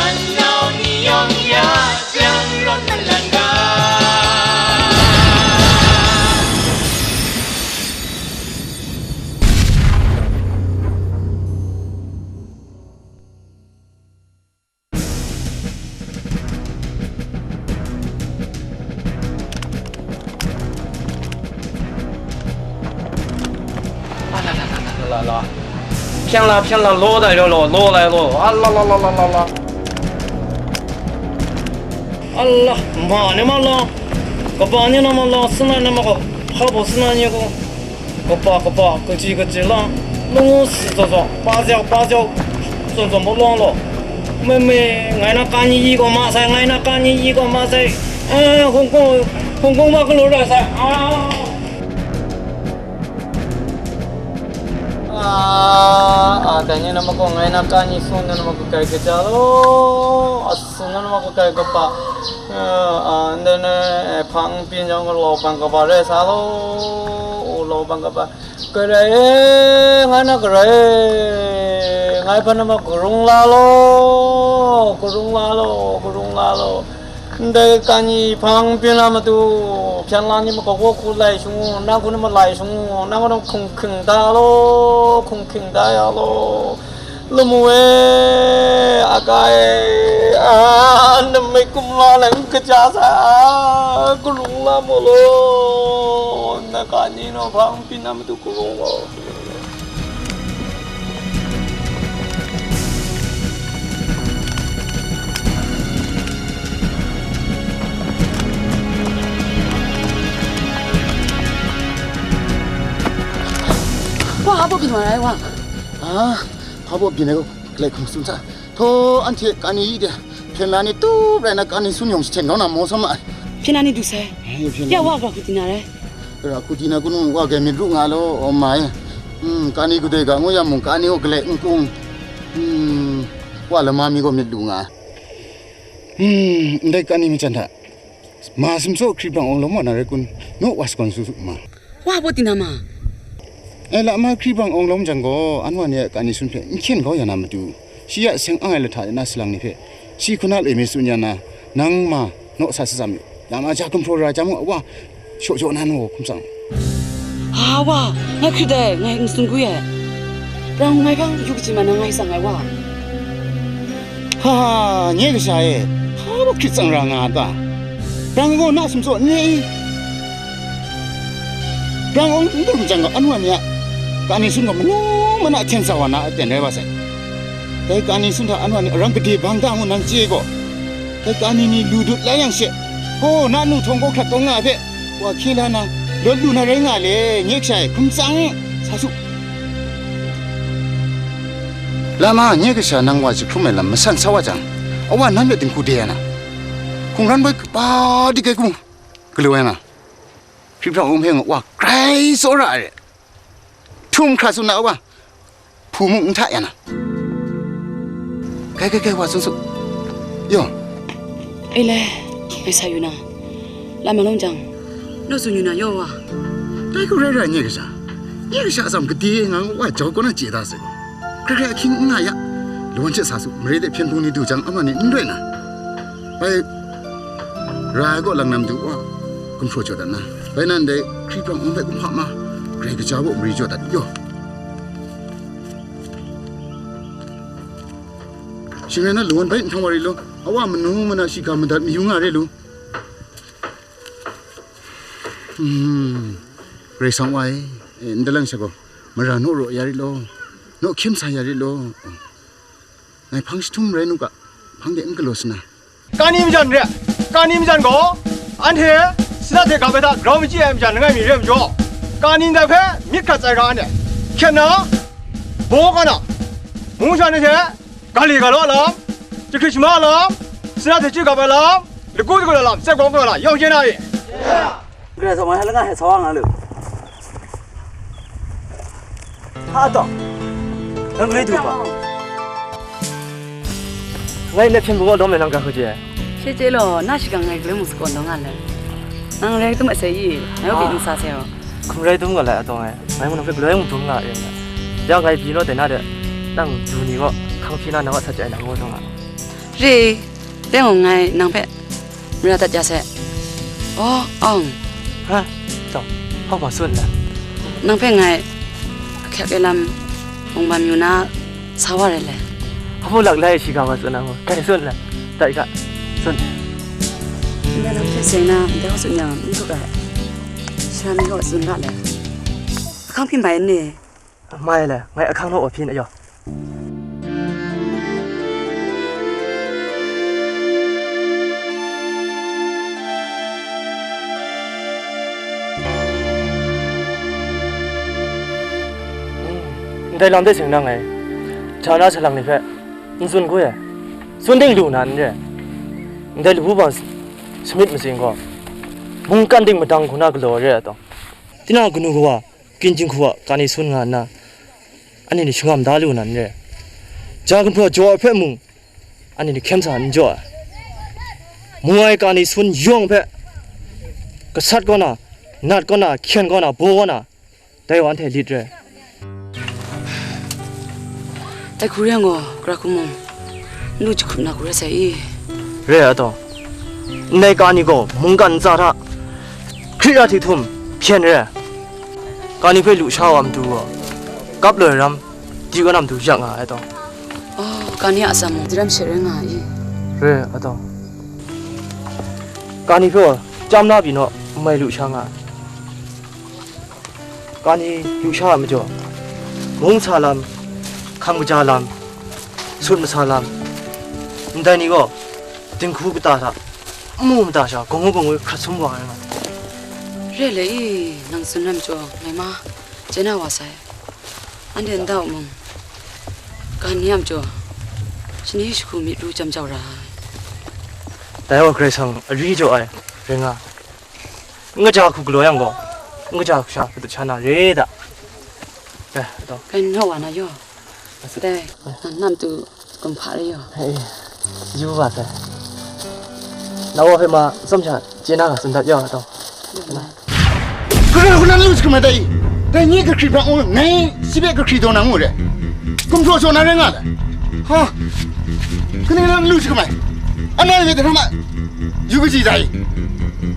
Anau ni yawng ya jang rawt malang ga. La, la, la, la, la. Hpyen la, hpyen la, law dai law, law, law lai law. A la, la, la, la, la, la. A la, ma ni ma la. Kaba ni na ma la, suna ni ma ko. Hpa bo suna ni ko. Kaba, kaba, kaji, kaji la. Lungu si zaw zaw, pa ziau, pa ziau. Zaw zaw, ma law law. Me, me, ngai na ka ni yi ko ma sai, ngai na ka ni yi ko ma sai. Eh, Hong Kong, Hong Kong ma galaw ra sai. Ah. Ah, ah, dai ni na ma ko, ngai na ka ni sung na ma ko, kai kaja lo. As sung na ma ko, kai kaba. Ah, ah, ndai na, eh, hpang pyin jang ko, law bang kaba rai sa lo. O, law bang kaba. Karai e, ngai na karai e, ngai hpa na ma karung la lo, karung la lo, karung la lo. Ndai ka ni hpang pyin na matu, hpyen la ni ma kawa hku lai shangu, nang hku na ma lai shangu, nang hku na hkung hking da lo, hkung hking da ya lo. Lamu e, aka e, a, namai kumla lang kaja sa, a, karung la mu lo, na ka ni naw hpang pyin na matu karung gaw. Wa, hpa baw byin wa rai wa? A, hpa baw byin ai gaw, galai hkum tsun hta. Htaw, anhte ka ni yi de, hpyen la ni tup rai na, ka ni sun yawng jahten kau na maw sa ma ai. Hpyen la ni du sai. Ai, hpyen la ya ni. Wa, wa hku di na rai. Ra hku di na kanu wa grai myit ru nga law, aw ma e. Hmm, ka ni kadai ga ngu yang mung, ka ni gaw galai n kung. Hmm, wa lama mi gaw myit lu nga ai. Hmm, ndai ka ni majan hta, ma sumsaw hkri brang awng lawm wa na rai kun? Naw wa shakawn su su ma. Wa baw tina ma? E, lama hkri brang awng lawm jang gaw, anwa ni a ka ni sun hpe n hkyen kau ya na matu, shi a seng ang ai lahta de na salang ni hpe, shi hku na loi mi tsun ya na, nang ma naw sa satsam yu. Lama ja gumhpraw ra jang gaw, wa shaw jaw na naw hkum tsang. Ha wa, ngai hkrit dai, ngai n tsun gwi ai. Brang ngai hpang yu kaji ma na ngai tsang ai wa. Ha, nye kasha e, hpa baw hkrit tsang ra nga a ta? Brang gaw na sumsaw n re i? Brang awng n dum jang gaw, anwa ni a ka ni sun gaw manu mana hten sa wa na aten rai wa sai. Dai ka ni sun hta anwa ni arang gade bang da ngu nang chye gaw, dai ka ni ni lu dut la yang she, gaw na nu htawng gaw hkrat tawn nga ai hpe, wa hkye la na, lawt lu na rai nga le, nye kasha e, hkum tsang, sa su. Lama, nye kasha nang wa jahkrum ai lam masan sa wa jang, awa nan hpe dinghku de ai na, hkungran boi kaba di kai hku galaw ai na, hkri hpra wung hpe nga wa grai tsawra ai re. Htum hkra tsun na awa, hpu mung n hta ya na. Kai, kai, kai, wa tsun su. Yaw. E le, ngai sa yu na. Lam malum jang, naw tsun yu na yaw wa. Dai hku rai rai nye kasha. nye kasha atsam gade nga ngu wa jau kaw na chye da sai gaw, hkrai hkrai ahkying n nga ya. Lawan hte sa su, mare de hpyen hpung ni du jang, ama ni n rai na. Bai, ra ai gaw lang nam du wa, gumhpraw jaw dat na. Bai nan dai hkri hpang um hpe kumhpa ma, grai kaja baw mari jaw dat yaw. Shing rai na, lawan bai nhtang wa ri law, a wa manu mana shiga madat mayu nga re lu. Hmm, Karai Kasang wa e, e, ndai lang sha gaw, mara naw raw ya rit law, naw hkyem sa ya rit law. Ngai hpang jahtum rai nu ga, hpang de n galaw sa na. Kani majan re, kani majan gaw, anhte Sinat hte Gabet hta grau machyi ai majan langai mi re majaw, kani ndai hpe myit hkrat tsai ga anhte, hkyen na, baw ga na, mung sha ni hte, ga li ga law a lam, jahkrit shama a lam, Sinat hte chyu gap ai lam, lagu dagu ai lam, tsep kawng kau ai lam, yawng chye na i? Karai Kasang wa, langa hte sa wa nga lu. Ha taw, nang galoi du hpa? Ngai nat hpyen hpung kaw lawm ai nang ga hku chye ai. She chye law, na shakang ngai galoi mung sakawn taw nga le. Nang rai dum a sai i, ngai wa byin n sa sai aw. Hkum rai dum ga lai a taw ngai, ngai mung nang hpe galoi mung dum nga e nga. Ya ngai byin naw dai na de, nang du ni kaw, hkang hpyi na nang a sat chye ai nang ngu taw nga. Re, dai gaw ngai nang hpe mara dat ya sai. Aw, awng. Ha? Taw, hpa hpa tsun la? Nang hpe ngai ahkyak ai lam mung bam yu na sa wa rai le. Hpa lak lai shiga ma tsun na mu? Kai tsun la? Tai ga, tsun. Ndai lam hte seng na, ndai wa tsun yang, n dut ai. Sara mi gaw tsun ga le. Ahkang hpyi mai n ni? Mai le, ngai ahkang naw wa hpyi n ayaw. Ndai lam de seng nang ngai, ja na salang ni hpe n tsun hku e, tsun ding lu na n re. Ndai labu bang samit matsing gaw, mungkan ding madang hku na galaw re ai taw, tinang a kanu kawa, Kyin chyinghku a kani sun nga nna, anhte ni shangam da lu na n re. Ja gumhpraw jaw ai hpe mung, anhte ni hkyen sa n jaw ai. Mu ai kani sun yawng hpe, gasat kaw na, nat kaw na, hkyen kaw na, baw kaw na, dai wa anhte lit re. Dai hku re ai gaw, gara hku mung, n lu jahkrup na hku re sai i? Re ai taw, ndai kani gaw mungkan ntsa hta hkrit ra hti htum hpyen re ai. Kani hpe lu sha wa matu gaw, kap loi ram, di kaw na matu yak nga ai taw. Oh, kani a atsam mung, di ram she rai nga ai i? Re ai taw. Kani hpe gaw, chyam na pyi naw, n mai lu sha nga ai. Kani yu sha ai majaw, mung sa lam, hkam kaja lam, sut masa lam, ndai ni gaw dinghku kata hta n mu mada sha, gawngngu gawngngu hkrat sum wa ai nga. Re le i, nang tsun ai majaw, ngai ma chye na wa sai. Anhte nta u mung, kani a majaw, shani shagu myit ru chyam jau ra ai. Dai gaw Karai Kasang ari jaw ai, rai nga. N kaja hku galaw yang gaw, n kaja hku sha, patut sha na re da. Eh, ataw. Kai n htaw wa na yaw. Dai, nang nam tu kumhpa re yaw. Hey, yu wa sai. Na wa hpe ma, tsawm sha, chye na ga tsun dat yaw, ataw. Yaw na. Karai hku nan lu shi hkrum ai dai, dai nye kahkri hpang u, ngai shi hpe kahkri daw na ngu re. Gumhpraw jaw na rai nga le. Ha! Kaning nan lu shi hkrum ai? Anhte hpe dai hkrum ai. Yu kaji dai.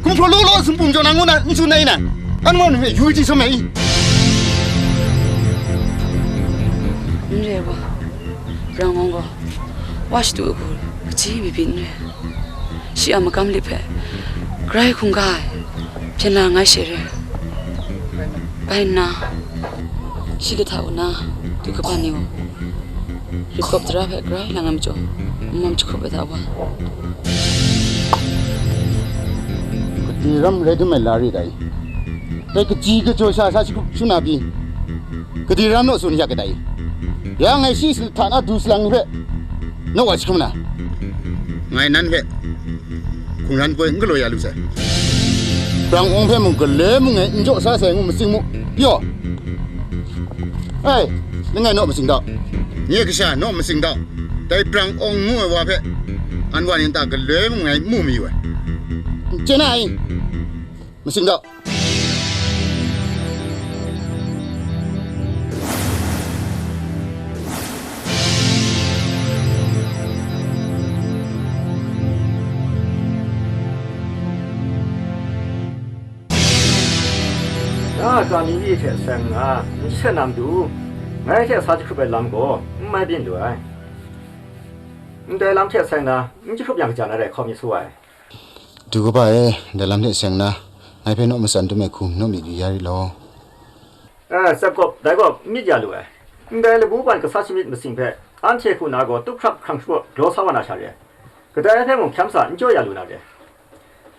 Gumhpraw law law sumpu jaw na ngu na n tsun ai nan, anhte hpe yu kaji sawm ai i? N re wa, Brang Awng gaw, wa shadu ai hku kaji mi byin n re. Shi a magam lit hpe grai hkungga ai hpyen la ngai she re. Bai nna, shi kahta u na, du kaba ni gaw, Rit kawp tara hpe grai lang ai majaw, n-gawm jahkrup ai hta wa. Gade ram rai dum ai la re dai. Dai kaji kajaw sha sa shakrup shuna pyi, gade ram naw tsun yak ai dai. Ya ngai shi hta na du salang ni hpe, naw wa jahkrum na. Ngai nan hpe hkungran poi n galaw ya lu sai. Brang Awng hpe mung galoi mung e n jaw sa sai ngu matsing mu, pyaw. Ai, langai naw matsing dau. Nye kasha naw matsing dau. Dai Brang Awng ngu ai wa hpe, anhte wa ni nta galoi mung ngai mu mayu ai. Chye na ai, matsing dau. Kani hte seng nna n jahten na matu, ngai hte sa jahkrup ai lam gaw n mai byin lu ai. Ndai lam hte seng na n jahkrup yang kaja na rai hkawm mi su ai. Du kaba e, ndai lam hte seng na, ngai hpe naw matsan dum ai hku naw myit yu ya rit law. Eh, Tsepkawp, dai gaw n myit ya lu ai. Ndai labu ban kasa shamyit masing hpe anhte hku na gaw tup hkrap hkrang shapraw galaw sa wa na sha re ai. Kadai hpe mung hkyam sa n jaw ya lu na re.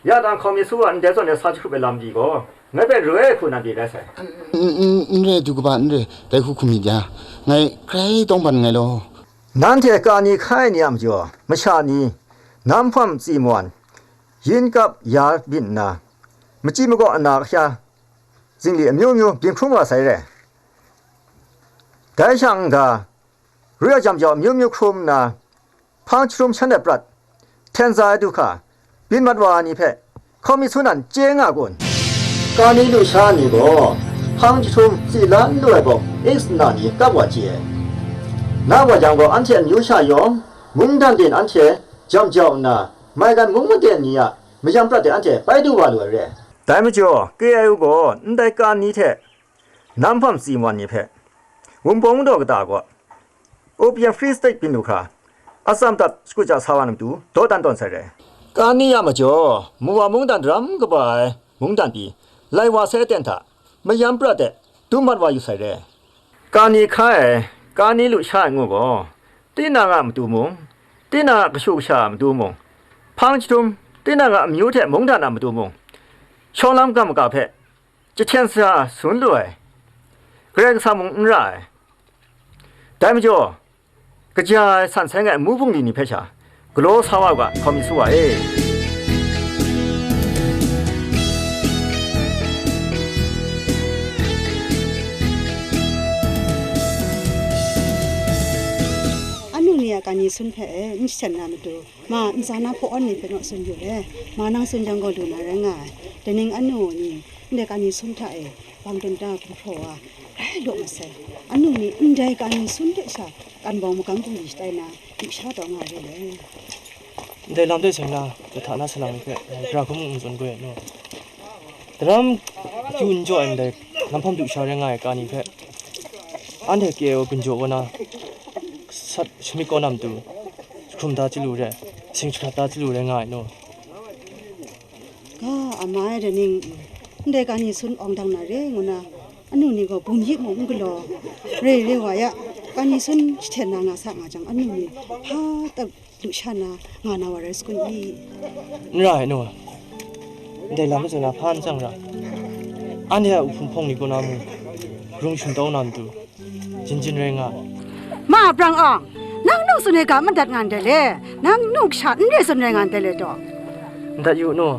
Ya dang hkawm mi su wa ndai zawn e sa jahkrup ai lam pyi gaw, ngai hpe ru ai hku nan pyi rai sai. N, n, n re, du kaba, n re, dai hku hkum myit ya, ngai grai tawng ban nngai law. Nanhte Kani hkai ai ni a majaw, masha ni, Nam Hpawm Tsi Mwan, Yin Kap Ya Byin nna, machyi magaw ana hkya, zingli amyu myu byin hkrum wa sai re. Dai sha n-ga, ru ai jam jau amyu myu hkrum nna, hpang jahtum shan ai prat, hten za ai du hka, byin mat wa ai ni hpe, hkawm mi su nan chye nga kun? Kani lusha ni gaw, hpang jahtum tsi la n lu ai bawk, X nna ni kap wa chye ai. Na wa yang gaw, anhte amyu sha yawng, mungdan ten anhte jam jau nna, maigan mung maten ni a mayam prat de anhte bai du wa lu ai re. Dai majaw, K I O gaw ndai Kani hte Nam Hpawm Tsi Mwan ni hpe, Wunpawng Madaw kata gaw, Opium Free State byin lu hkra, atsam dat shakut ja sa wa na matu dawdan tawn sai re. Kani a majaw, Muwa mungdan daram kaba ai mungdan pyi, lai wa sai aten hta, mayam prat de dum mat wa yu sai re. Kani hkai ai, Kani lusha ai ngu gaw, tinang a matu mung, tinang a kashu kasha a matu mung, hpang jahtum, tinang a amyu hte mungdan a matu mung, shawng lam gam maga hpe jahten sa sun lu ai, Karai Kasang mung n ra ai. Dai majaw, kaja ai san seng ai amu bungli ni hpe sha galaw sa wa u ga, hkawm mi su wa e. Anu ni a Kani sun hpe e, n jahten na matu, ma ntsa na hpaw awn ni hpe naw tsun yu le, ma nang tsun jang gaw lu na rai nga ai. Daning anu ni, ndai Kani sun hta e, bang dun da gumhpraw wa, rai law masai. Anu ni ndai Kani sun hte sha, kan bawng magam bungli shatai na, yu sha taw nga re le. Ndai lam de seng na, kahta na salang ni hpe, ngai gara hkum n tsun gaw ai no. Daram akyu n jaw ai ndai, Nam Hpawm du sha rai nga ai Kani hpe, anhte K I O gun jaw wa na, sat shamyit kaw na matu, jahkrum da chyalu re, sing jahkrat da chyalu rai nga ai no. Ga, a mai Daning, ndai Kani sun awng dang na re ngu na, anu ni gaw bum yip mung n galaw, re re wa ya, Kani sun jahten na nga sa nga jang, anu ni hpa tap lusha na nga na wa rai sagun i? N ra ai, nu. Ndai lam majaw na hpa n tsang ra. Anhte a uhpung hpawng ni kaw na mung, rung shingtau na matu, jin jin rai nga ai. Ma Brang Awng, nang nu tsun ai ga madat nga ndai le, nang nu kasha n re tsun rai nga ndai le taw? Ndat yu, nu.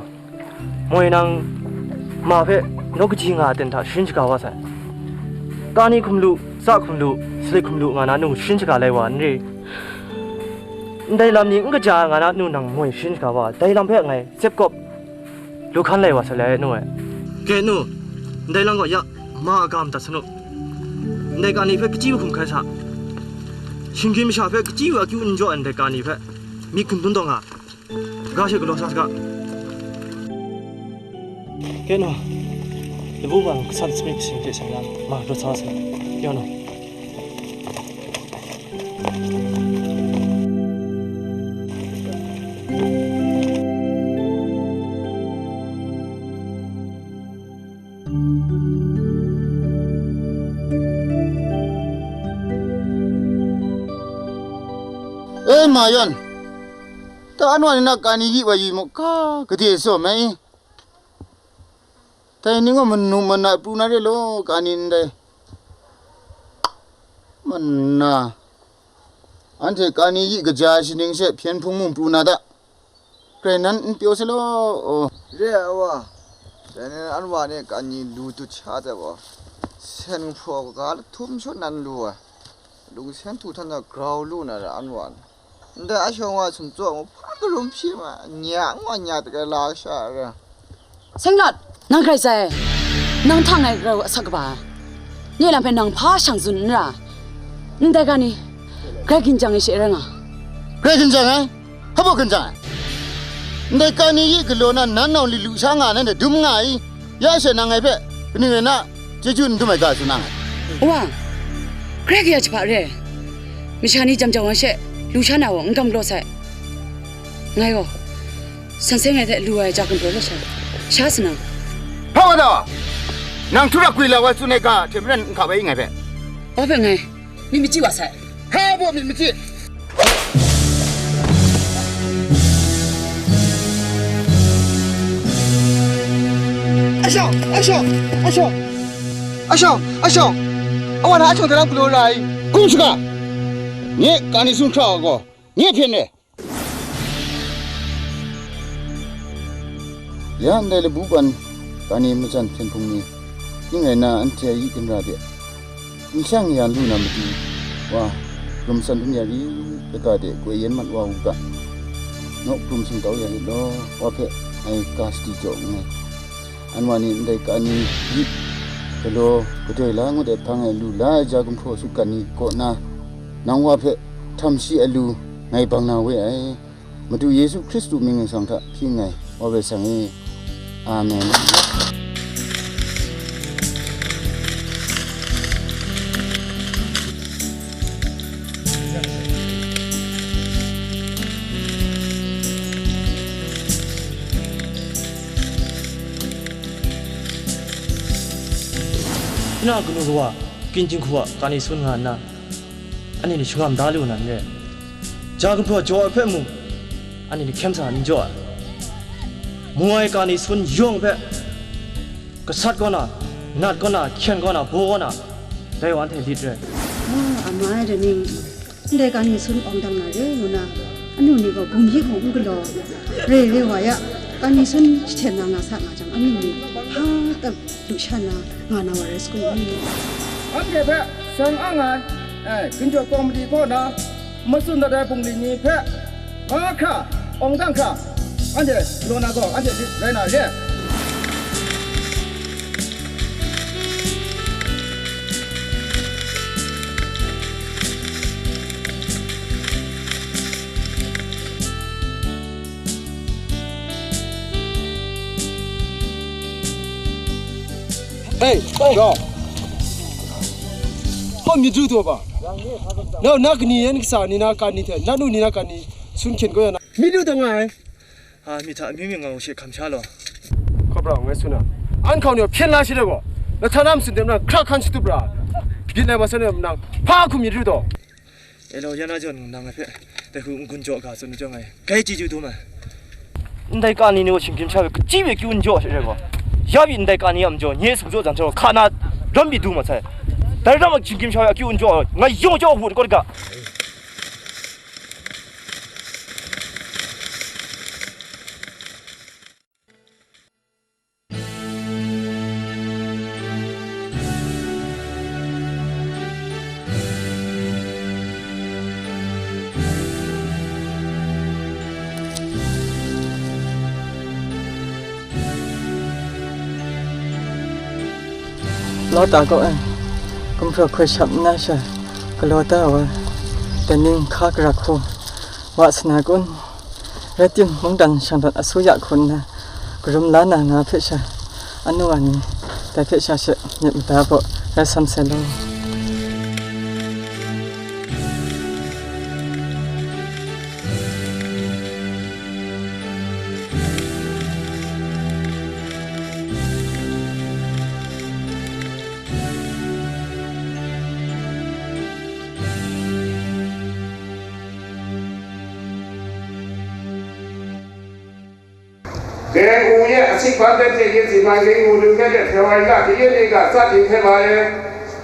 Moi nang ma hpe naw kaji nga ai ten hta sharin shaga wa sai. Kani hkum lu, tsa hkum lu, salit hkum lu nga na nu sharin shaga lai wa n ri? Ndai lam ni n kaja ai nga na nu nang moi sharin shaga wa ai. Dai lam hpe ngai tsep kawp lu hkan lai wa sai lai, nu e. Ke, nu, ndai lam gaw ya, ma a ga madat sa nu. Ndai Kani hpe kachyi wa hkum hkai sa. Shinggyim masha hpe kachyi wa akyu n jaw ai ndai Kani hpe myit gun dun taw nga. Ga she galaw sa saga. Ke, nu, labu wa kasa sami kasin hte seng yang, ma, rawt sa wa sai. Ya, nu. E, ma yan, ta anwa ni na Kani yi wa yi mu, ka gade tsaw mai. Dai ni gaw manu mana pru na re law, Kani ndai. Mana, anhte Kani yi kaja ai shaning she hpyen hpung mung pru na ta. Grai nan n pyaw sai law, aw. Re ai wa, dai ni anwa ni Kani lu dut sha ai wa, sen hpraw ga lahtum shut nan lu ai. Lungsen htu htan na grau lu na ra anwa ni. Ndai a shawng wa sumtsaw ngu hpa karum hpyi ma, nya nwa nya dagrai la sha ra. Senglawt, nang grai zai, nang htang ai rau asak kaba, nye lam hpe nang hpa shang tsun n ra, ndai ga ni, grai ginjang ai she rai nga. Grai ginjang ai? Hpa baw ginjang ai? Ndai Kani yi galaw na nan nawng li lu sha nga nanhte dum nga i? Ya she nang ngai hpe, kaning rai na, chyeju n dum ai ga tsun na nga ai. Wa, grai kaya jahpa re ai. Masha ni jam jau wan she, lu sha na gaw n gam galaw sai. Ngai gaw, san seng ai hte lu ai ja gumhpraw sha, sha sa na. Hpa wa da! Nang htura gwi la wa tsun ai ga hte maren n hka bai ngai hpe. Wa hpe ngai, myit machyi wa sai. Hpa baw myit machyi. Asha! Asha! Asha! Asha! Asha! Awa na ashawng hta na galaw ra ai. Hkum shaga! Nye kani sun hkra ai gaw, nye hpyen re. Ya ndai labu ban kani majan hpyen hpung ni, ning rai na, anhte a yi ginra de, nshang yan lu na matu wa, krum san htum ya rit, laka de goi yen mat wa u ga, naw krum singtau ya rit law, wa hpe ngai ga sadi jaw nngai. Anwa ni ndai kani yip, galaw, gadoi la ngut ai hpang e lu la ai ja gumhpraw sut gat ni kaw na, nang wa hpe htam shi ai lu ngai bang na we ai. Madu Yesu Hkristu mying ningsang hta hpyi nngai, Awe sang e. Amen. Hpyi na kanu kawa, kyin jinghku a kani sun nga nna, anhte ni shangam da lu na n re. Ja gumhpraw jaw ai hpe mung, anhte ni hkyen sa n jaw ai. Mu ai kani sun yawng hpe, gasat kaw na, nat kaw na, hkyen kaw na, baw kaw na, dai wa anhte lit re. Wa, a mai da ning, ndai kani sun awng dang na re ngu na, anu ni gaw bum yi hkawng n galaw, re re wa ya, kani sun jahten na nga sa nga jang, anu ni hpa tap lu sha na nga na wa rai sagu ni? Anhte hpe sang ang ai, e, ginjaw kawmadi kaw na, matsun dat ai bungli ni hpe, mahkra, awng dang hkra, anhte galaw na gaw, anhte lit rai na re. Hei, hei. Hpa myit du taw ba? Nau na kani yan kasa ni na kani hte, na nu ni na kani sun hkyen kau ya na. Myit du taw nga ai. A, mi hta amyu myu nga u she hkam sha law. Hkawp ra ngai tsun na. An hkau ni hpyen la shi de gaw. Na hta na matsun de mung hkra hkan shatup ra. Byin ai wa sa ni mung hpa hkum myit du taw. E law, yan na jawn nang ngai hpe, dai hku n-gun jaw ga tsun chyawm ai, grai chyeju dum ai. Ndai kani ni gaw shinggyim sha hpe kachyi hpe kyu n jaw she gaw, ya pyi ndai kani a majaw nye sumjaw jan hte rau hka na ram pyi du ma sai. Dai ram a shinggyim sha hpe akyu n jaw, ngai yawng jaw hpung kawt ga. Lawta kaw e, gumhpraw hkoi shap nna sha, galaw da ai wa, daning hka gara hku, wa sa na kun? Rai tim, mungdan shang dat asu ya hku nna, karum la na nga hpe sha, anu wa ni, dai hpe sha she myit mada baw rai sam sai law. K N O ye atsik hpan hte hte yin si man king mu dun hkyen hte Hpewari la kayin ni ga tsat ding hte ma e,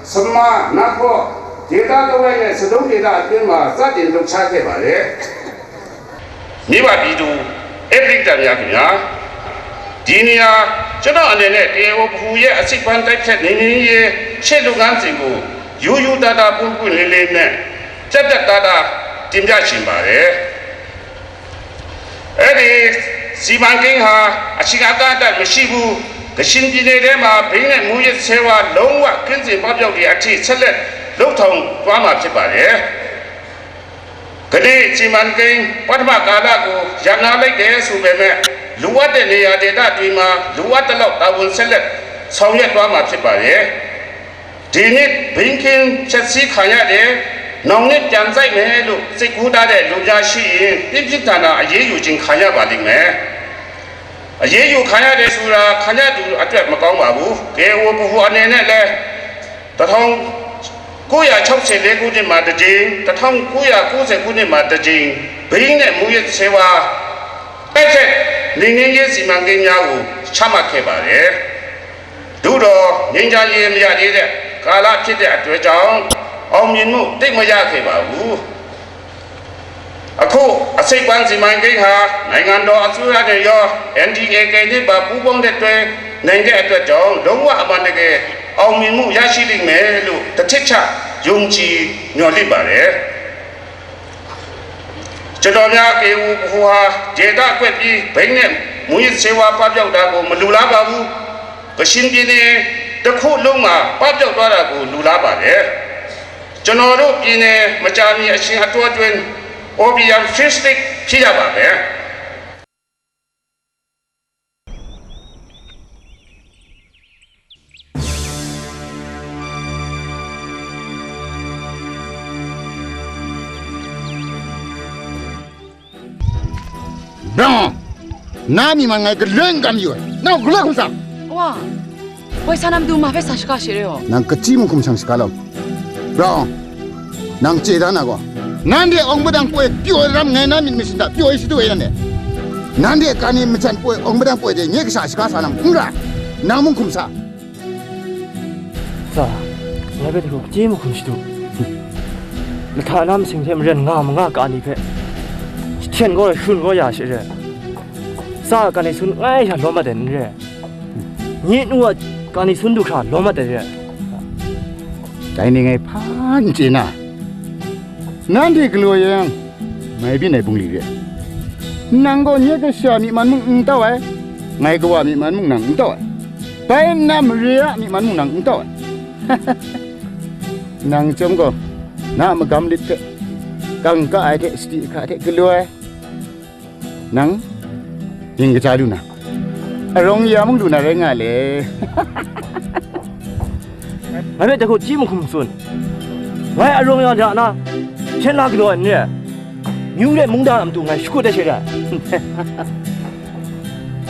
Sama, Nahpaw, Deta Tawai ne Sadung Deta atun ma tsat ding duk sha hte ma e. မိဘပြည်သူ အဲၣ်တရံၣ်တၢ်များခင်ဗျာ ဒီနေရာ ကျွန်တော်အနေနဲ့ K N O ဗဟိုရဲ့ အစိတ်ပိုင်းတိုက်ဖြတ်နှိမ်နင်းရေး ရှေ့လုပ်ငန်းစဉ်ကို ရိုးရိုးသားသား ပွင့်ပွင့်လင်းလင်းနဲ့ ပြတ်ပြတ်သားသား တင်ပြချင်ပါတယ်။ အဲ့ဒီစီမံကိန်းဟာ အချိန်အကန့်အသတ်မရှိဘူး။ ကချင်ပြည်နယ်ထဲမှာ ဘိန်းနဲ့မူးယစ်ဆေးဝါး လုံးဝကင်းစင်ပပျောက်တဲ့အထိ ဆက်လက်လုပ်ဆောင်သွားမှာဖြစ်ပါတယ်။ ကနေ့စီမံကိန်းပထမကာလကို ရပ်နားလိုက်တယ်ဆိုပေမဲ့ လိုအပ်တဲ့နေရာဒေသတွေမှာ လိုအပ်သလောက် တာဝန်ဆက်လက်ဆောင်ရွက်သွားမှာဖြစ်ပါတယ်။ ဒီနှစ် ဘိန်းခင်းဖျက်ဆီးခံရတယ်၊ နောင်နှစ်ပြန်စိုက်မယ်လို့ စိတ်ကူးထားတဲ့ လူများရှိရင် ပြင်းပြင်းထန်ထန် အရေးယူခြင်းခံရပါလိမ့်မယ်။ အရေးယူခံရတယ်ဆိုတာ ခံရသူအတွက် မကောင်းပါဘူး။ ကဲအို ပဟူအနေနဲ့လည်း တစ်ထောင်ကိုးရာခြောက်ဆယ်လေးခုနှစ်မှာတစ်ကြိမ်၊ တစ်ထောင်ကိုးရာကိုးဆယ်ခုနှစ်မှာတစ်ကြိမ် ဘိန်းနဲ့မူးယစ်ဆေးဝါး တိုက်ဖျက်နှိမ်နင်းရေးစီမံကိန်းများကို ချမှတ်ခဲ့ပါတယ်။ သို့သော် ငြိမ်းချမ်းရေးမရသေးတဲ့ကာလဖြစ်တဲ့အတွက်ကြောင့် အောင်မြင်မှုသိပ်မရခဲ့ပါဘူး။ အခုအစိတ်ပိုင်းစီမံကိန်းဟာ နိုင်ငံတော်အစိုးရနဲ့ရော NDAA နဲ့ပါပူးပေါင်းလက်တွဲနိုင်တဲ့အတွက်ကြောင့် လုံးဝအမှန်တကယ်အောင်မြင်မှုရရှိလိမ့်မယ်လို့ တစ်ထစ်ချယုံကြည်မျှော်လင့်ပါတယ်။ ကျွန်တော်များ ကရင်ပဟိုဟာ ဒေသကွက်ပြီး ဘိန်းနဲ့မူးယစ်ဆေးဝါး ပပျောက်တာကို မလိုလားပါဘူး။ ကချင်ပြည်နယ်တစ်ခုလုံးမှာ ပပျောက်သွားတာကို လိုလားပါတယ်။ ကျွန်တော်တို့ပြည်နယ် မကြာမီအချိန်အတောအတွင်း Opium Free State ဖြစ်ရပါမယ်။ ဘရန်, နမီမန်ငါကလွင်ကမ်ယူ, နကလွင်ကမ်စံ. ဝါ, ဝဲဆာနမ်ဒူမႃးဖဲဆာရှကားရှေရဲဢေႃႈ. နကကၠီမုၢ်ခုမ်ဆံးရှကားလီၤ. ဘရန်, နင်ၸိူဝ်းတၢ်နၢ်ကီၢ်, နန်းတေဢွင်ပဒံပွေပျော်ရမ်ငဲနန်းမီးမဆင်တၢ်ပျော်အံးစတူဝဲနန်းတေ, နန်းတေကၢ်နီမၸၼ်ပွေဢွင်ပဒံပွေတေ ငဲကဆှၣ်ရှကားဆၣ်နမ် မရၢ်, နန်းမုၢ်ခုမ်ဆံး. စၢ်, ငါဘက်တခုကၠိမုၢ်ခုမ်ရှတူ, မထါနမ်းမဆင်ဟteမရၢၼ်ငါမငါကၢ်နီဟpe, ရှထဵၼ်ၵေႃႈရၢၼ်ၵေႃႈရၢၼ်ရှေရဲၣ်, စၢ်ကၢ်နီသူၼ်ငါးရာလောမတ်ႉတႄၣ်ၼႆရဲၣ်. ညိၼ်းအူကၢ်နီသူၼ်းဒုၵ်ႉထႃႇ လေႃးမႃးတႄႉရဲႉ, ဒၣ်ၼႆႉ ငၢႆႈၽၢၼ်ၸေႇၼႃႇ, နၼ်ႉတေၵႃႈလူဝ်ႇယၢင်ႇ မႆႈပၼ်ၼႆပုင်ႇလီႇရဲႉ, ၼင်ႇၵေႃႈ ၼႅတ်ႈၵႃႈသြႃႇမီးမၼ်းမုင်ႈ ဢမ်ႇတဝ်ႈဝႆႉ, ငၢႆႈၵႃႈဝႃႈမီးမၼ်းမုင်ႈၼင်ႇ ဢမ်ႇတဝ်ႈဝႆႉ, ပႆၼႃႇမရေႇယႃႉမီးမၼ်းမုင်ႈၼင်ႇ ဢမ်ႇတဝ်ႈဝႆႉ, ၼင်ႇၸွမ်းၵေႃႈ ၼႃႈမၵမ်းလိပ်းတႄႉ ၵင်ႈၵႃႈဢၢႆတႄႉ သတိၶႃႈတႄႉ ၵႃႈလူဝ်ႇဝႆႉ ၼင်ႇ ယင်းကၢၼ်လူႇၼႃႇ, အရုံးယႃႇမုၼ်လူႇၼႃႇ ရဲငႃႇလႄႈ, ငၢႆႈတႄႉၵေႃႈ ၸိမုၵ်ႉၶုမ်ႇသုၼ်ႇ, ငၢႆႈအရုံးယႃႇၼႃႇၼႃႇ, ၶႅၼ်းလႃႈၵႃႈလူႇၼႆႉ, မႅဝ်းလႄႈမုင်းတႃႇဢမ်ႇတူႈ ငၢႆႈသၵူတ်ႉတႄႉသေတႃ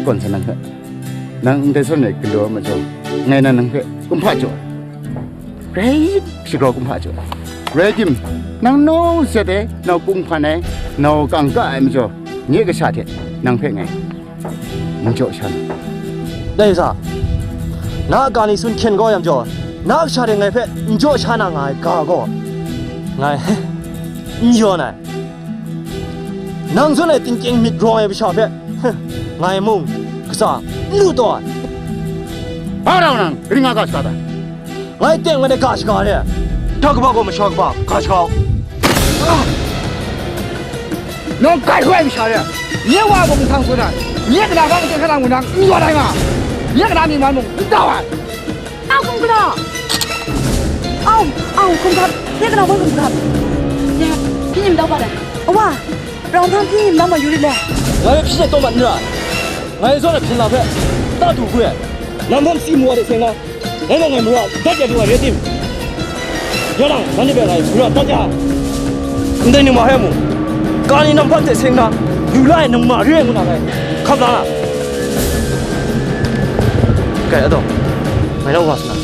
ႉ, ၵႆႉသၵွၼ်ႇသၼ်ႇၼၼ်ႉၶႃႈ. နၢင်းတႆးသွၼ်ႉၼႆႉ ကလေႃးမႃးၸွမ်း၊ ငၢႆႈၼၼ်ႉ နၢင်းၽေး ၵုမ်ႇၽႃႉၸွမ်း၊ ရႆႉ သီႇၵေႃႉ ၵုမ်ႇၽႃႉၸွမ်း၊ ရႆႉၵိမ်ႇ နၢင်းၼေႃႇၸႅတ်ႈတႄႉ ၼေႃႇၵုမ်ႇၽႃႉၼႆႉ ၼေႃႇၵၢင်ႇၵႃႉဢႆႈမၸွမ်း၊ ၼႆႉၵႃႈသႃႇတႄႉ နၢင်းၽေးငၢႆႈ မၼ်းၸေႃႇသၼ်ႇ တႆးသႃႇ ၼႃႈၵႃႈၼႆႉ သုၼ်ႇၶဵၼ်ၵေႃႈ ယမ်ၸေႃႇ၊ ၼႃႈၵႃႈသႃႇတႄႉ ငၢႆႈၽေး ၼႆႉၸေႃႇသၼ်ႇ ငၢႆႈၵႃႈၵေႃႈ ငၢႆႈ ဢမ်ႇယွၼ်းၼႃႇ။ နၢင်းၸိူဝ်းၼႆႉ တင်ၵဵင်ႇမိတ်ႈရွင်ႇဢႆႈ ပႃႇသႃႇၽႅၼ်ႉ ငၢႆႈမုင်ႈ ၵႃႈသႃႇ လူႉတေႃႇ။ ဘာတောင်နံ ဂရင်းငါးကၢ်စကားတာ ငၢႆႈတႅင်ႇဝႆႉၼႆ ၵႃႈသၵ်ႉၵႃႈလႄႈ ထၢၵ်ႈကမၢၵ်ႈၵေႃႈ မသျှၢၵ်ႈကမၢၵ်ႈ ၵႃႈသၵ်ႉၵႃႈ။ နၢင်းၵႆႇဝႆႉမသျှၢၵ်ႈလႄႈ ယဲဝႃႈ မုၼ်ထၢင်ႇသူၼႃႇ ယဲၵႃႈၼႃႈ ဘၣ်မၼ်းတႄႉ ၶႃႈၼႃႈ မုၼ်ထၢင်ႇ ယွၼ်းလႆႈငါ ယဲၵႃႈၼႃႈ မီးမၼ်းမုၼ် တႃႇဝႃႈ ဢဝ်ၶုမ်ၵလႃႇ ဢဝ် ဢဝ်ၶုမ်ၶၢပ်ႈ ယဲၵ်ႉၵၼ်ဢဝ်ဝႆႉၶုမ်ၶၢပ်ႈ ယဲၵ်ႉ ၽိၼ်းယိမ်တဝ်ႈပႃးလႄႈ ဢဝ်ဝႃႈ ရဝ်ႈထမ်းၽိၼ်းယိမ်တဝ်ႈမႃးယူႇလီလႄႈ ငါတို့ဖြစ်ရပ်တော့မှတ်နေတာ ငါတို့စောင့်နေဖြစ်လာခဲ့တတ်တူကွယ် နမ်ဖမ်စီမူဝါတဲ့ဆင်က ငါတို့ငါမရတတ်ကြတူဝါရဲတင်ရအောင် ငါတို့ပဲငါမရတတ်ကြ မတဲ့နေမှာဟဲမူကားနေနမ်ဖမ်တဲ့ဆင်က လူလာရဲ့နမရဲငုံနာပဲခပ်လာကဲအဲ့တော့ မင်းတို့ဝါစနာ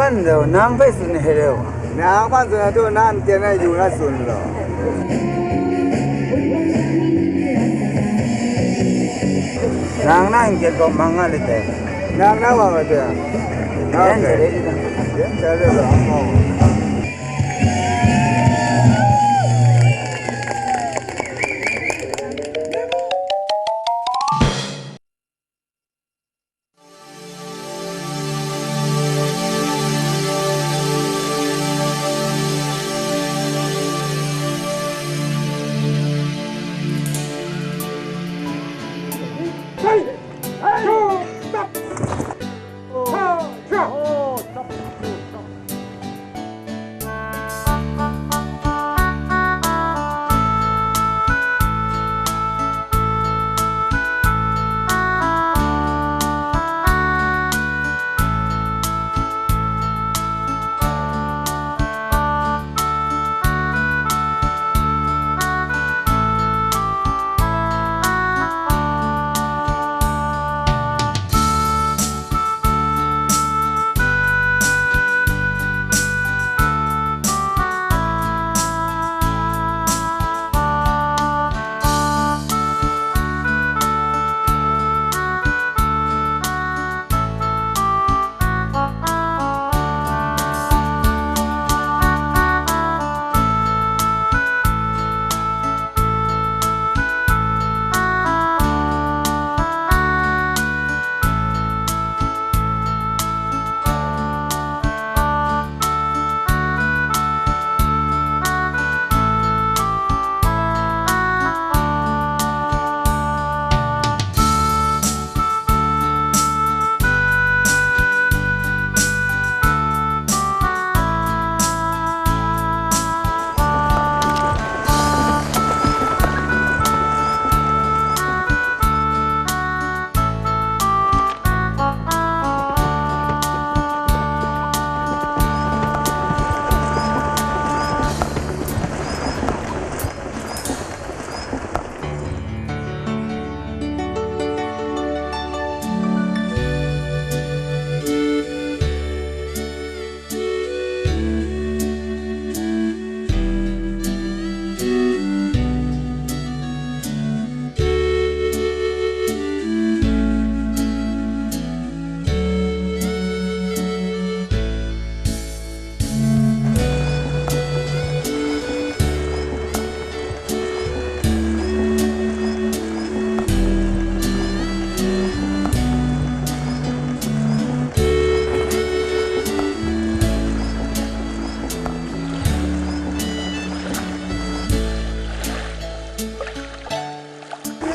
Hkan dau, nang hpe tsun ai rau. Nang hpa tsun ai htu, nang n ten ai yu na tsun law. Nang na n kyen gaw mang nga lit dai. Nang na wa ma te. Yen dai. Yen dai, dai, dai.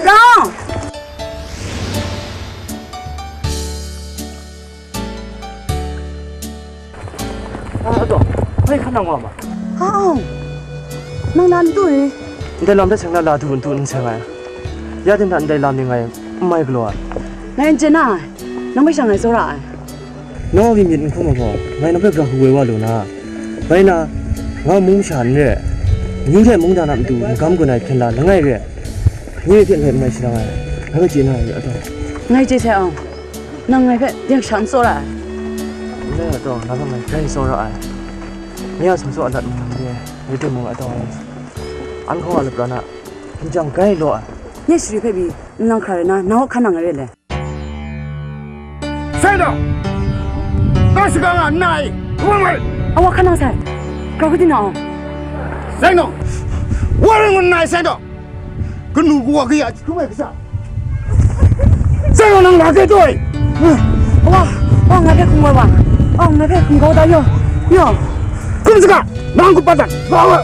Rau! A, a taw, hpai hkan nang wa ma? Aung, nang na n tu ni? Ndai lam hte seng na la du n tu n seng ai. Ya de na ndai lam ni ngai n mai galaw ai. Ngai n chye na ai, nang hpe sha ngai tsawra ai. Nawng a myit n hkrum ai gaw, ngai nang hpe gara hku woi wa lu na. Bai na, nga mung masha n re, nyu hte mungdan a matu magam gun ai hpyen la langai re, ngai hte ngai n mai shalang ai, ngai hpe chye na yu a taw. Ngai chye sai Aung, nang ngai hpe deng sha n tsawra ai. Ndai a taw, nang hpe ngai grai tsawra ai. Nye a sumsawk a lat mung re, ngai hte mung a taw, an hkaw a lapran a, hkinjang grai law ai. Nye shari hpe pyi, nlang hkra rai na, nang a hkan nang re le? Sai dau! Nang shaka nga n na i? Wang ai! Awa hkan nang sai, grau hku di na aw. Sai nau! Wa rai ngun n na i, sai dau! Kanu kawa kaya jahkrum ai kasha! Sai nau, nang la kre taw i? Awa, awa, ngai hpe hkum wai wa, awa, ngai hpe hkum kau da yaw, yaw. Hkum saga, nang hkum pat dat, wa wa.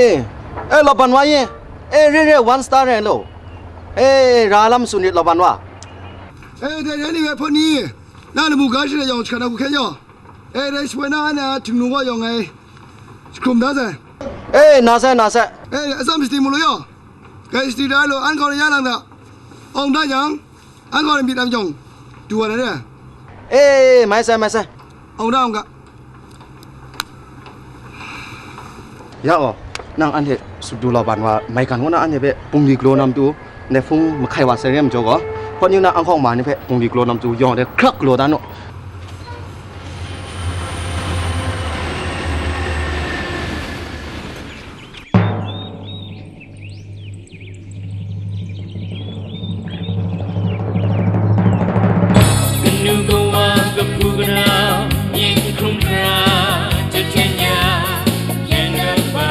E, e, laban wa ye. E, re re, one star re lo. E, ra lam tsun rit laban wa. E, dai rai ni we hpawt ni, na lamu ga shara yawng jahkrat na ku hkyen yaw. E, dai shapoi na an na Htingnu wa yawng ngai jahkrum da sai. E, na sai, na sai. E, atsam shati mu lu yaw. Kai shati da lu, an hkawng ni ya lang da. Awng da yang, an gaw myit lam jawng du wa na re ai. E, mai sai, mai sai. Au na, au ga. Ya gaw, nang anhte sut du lau ban wa, maigan kaw na anhte hpe bungli galaw na matu, ndai hpung mahkai wa sai re majaw gaw, hpawt yu na anhkawng ma ni hpe bungli galaw na matu, yawng de hkrak galaw dan u. Kanu kawa kapu kana, yin hkrum hkra, jahten ya, yan kaba.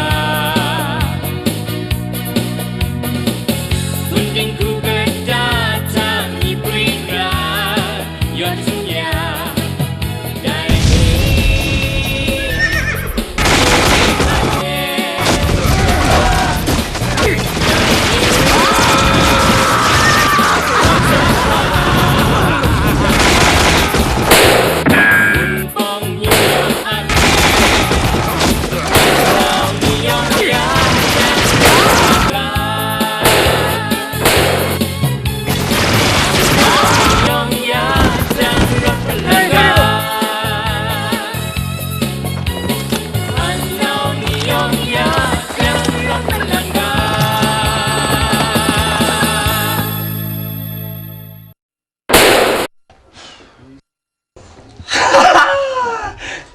Bundin hku kata hta mi pri hkra, yawn sum ya, dai ni.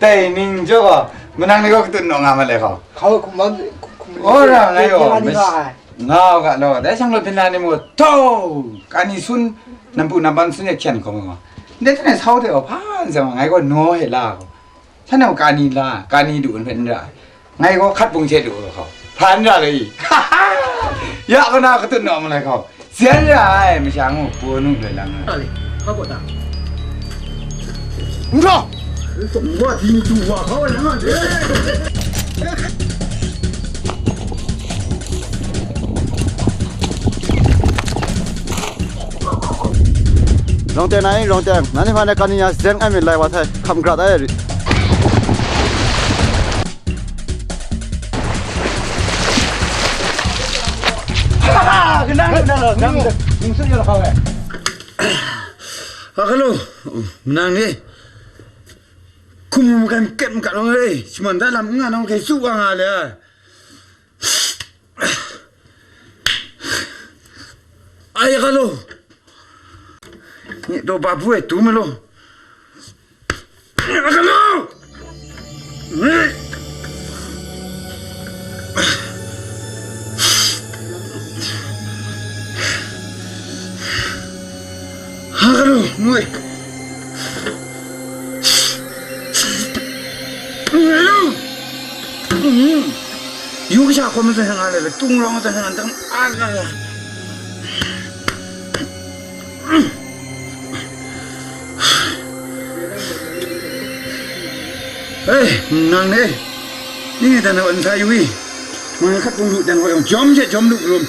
Dai ning jaw gaw, manang ni gaw katut naw nga ma le gaw. Hkau hkum lam, hkum lam. Ora, ngai gaw, nga ai. Nga u ga law, dai shang law, hpyen na ni mung, tau, kani sun, nampu nampan sun ya hkyen hkawm ai gaw. Ndai hten e sau hte gaw, hpa n sa ma, ngai gaw naw he la gaw. Shan nang kani la, kani du n hpe n ra ai. Ngai gaw hkat bung hte du ai hkau. Hpa n ra le i? Ya kaw na katut naw malai hkau. Zen ra ai, masha ngu, pawnu loi lang ai. Nga le, hpa kaw ta? N ra! Wa di ni du wa hkau ai, nga le. Rawng teng na i, rawng teng, nanhte hpa na kani ya zeng ai myit lai wa htai, hkam grat ai ri. Kanang, kanang, kanang, kanang, kanang, kanang, Hkalo, manang ni, hkum magan ket magat awng e, shaman da lam n nga na hkrai tsu wa nga le ai. Ai, hkalo, nye daw ba bu e tu ma law. Hkalo! Hkalo, ngoi. Hkalo! Yu kasha hkawm matsat nga le, tung rawng matsat nga dang, a, a, a. Hei, nang ne, ning e dan hta n sa yu i? Ngai hkat bung lu dan hkawt yawng, jawm she jawm lu rum.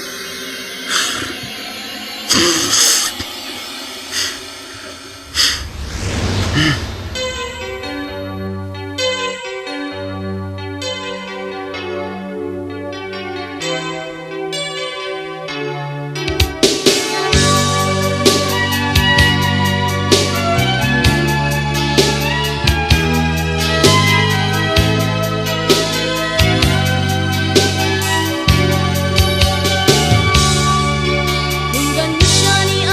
Mungkan masha ni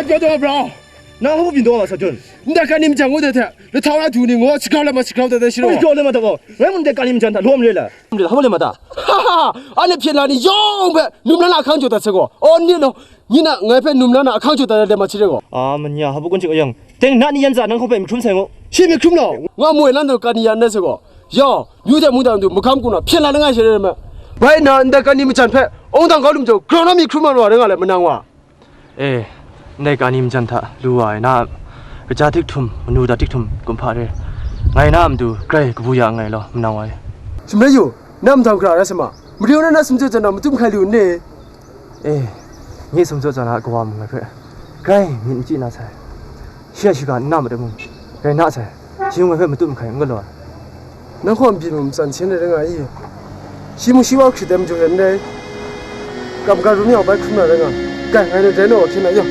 Pyaw taw bra, nang hpa byin taw ma sa dun? Ndai kani majan ngu de hte, lahtau na du ni ngu, shagrau lam ma shagrau de de shiro. Pyaw taw le ma taw, ngai mun de kani majan hta lawm re la. Hpa le ma ta? Ha, ha, ha. Anhte hpyen la ni yawng hpe num la na ahkang jaw dat sai gaw. Aw, ni law, ni na ngai hpe num la na ahkang jaw dat ai ma chye re gaw. A, manya, hpa kun chik a yang. Teng na ni yan za nang hkawhpe myit hkrum sai ngu. Shi myit hkrum law. Nga moi lan taw kani yan rai sai gaw. Yawng, yu de mung dang du, magam gun na, hpyen la langai she re me. Bai na, ndai kani majan hpe, awng dang kau lu majaw, grau na myit hkrum na wa rai nga le, manang wa. E, ndai kani majan hta lu wa ai na a, kaja tik htum, manu da tik htum kumhpa re, ngai na a matu grai kabu ya nngai law, manang wa e. Sumrai yu, na a mahtang hkra rai sa ma, mare na na sumjaw jan na matut mahkai lu n ni? E, nye sumjaw jan na a kawa mung ngai hpe grai myit n chyi na sai. Shi a shiga n na mat ai mung, rai na sai, shi mung ngai hpe matut mahkai n galaw ai. Nang hkaw n byin mu matsan hten ai rai nga i? Shi mung shi wa hkrit ai majaw rai n rai. Kam ga rum yang bai hkrum na rai nga, kai, ngai nai dai naw wa hkyen na yawng.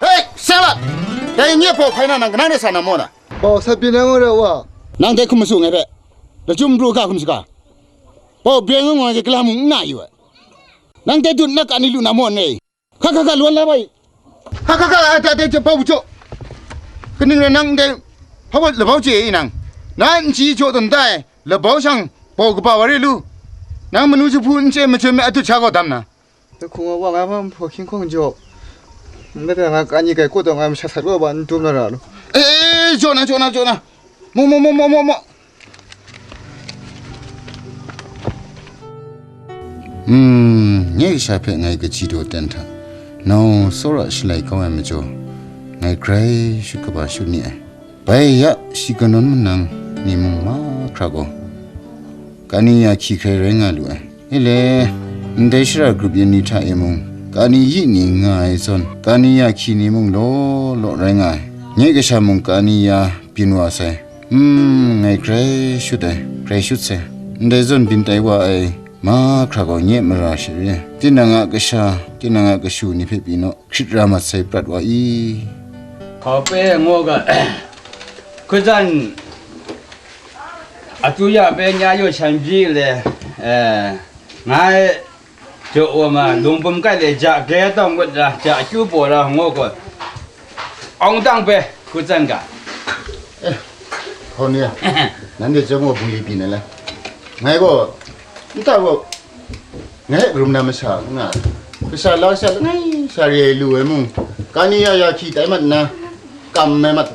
Hei, seng lat! Dai nye paw hkai na nang kanang de sa na maw na? Paw sa byin ai ngu ra wa. Nang dai hkum masu ngai hpe, lachyum pru ga hkum saga. Paw byen ngu ngai hte gala mung n na yu ai. Nang dai dut na kani lu na maw n rai? Hka hka hka, lun la bai. Hka hka hka, a, ta, ta, ta, pau bu jaw. Kaning rai nang ndai, hpa bawt labau chye i nang? Na nchyi jaw tawn tai, labau shang bau kaba wa re lu. Nang manu jahpu n chye machyen me adut sha gaw dam na. Dai hkung wa, wa ngai hpa hpaw hkying hkawng jaw. Ndai ta nga kani kai kut taw ngai masha sat wa ba n dum na ra lu. E, e, e, jaw na, jaw na, jaw na. Maw, maw, maw, maw, maw, maw. Hmm, nye kasha hpe ngai kaji daw ten hta, nau tsawra shalai kau ai majaw, ngai grai shut kaba shut ni ai. Bai ya, shi kanawn manang ni mung mahkra gaw, kani ya hkyi hkrai rai nga lu ai. E le, ndai shara grup yin ni hta e mung, kani yi ni nga ai zawn, kani ya hkyi ni mung law law rai nga ai. Nye kasha mung kani ya byin wa sai. Hmm, ngai grai shut ai, grai shut sai. Ndai zawn byin tai wa ai mahkra gaw nye mara shari ai. Tinang a kasha, tinang a kashu ni hpe pyi naw, hkrit ra mat sai prat wa i? Hkau pe ngu ga, hkuzan atu ya pe nya yu shan byi le, eh, ngai jaw wa ma, lung bum kai le ja ge tawng gut ra, ja akyu paw ra ngu gaw, awng dang pe hkuzan ga. Eh, hkau ni a, nanhte chyawm gaw bungli pyi na le? Ngai gaw, nta gaw, ngai hpe karum na masha n nga, kasha la kasha langai sha re ai lu ai mung, kani ya ya hkyi tai mat nna, kam ai mat,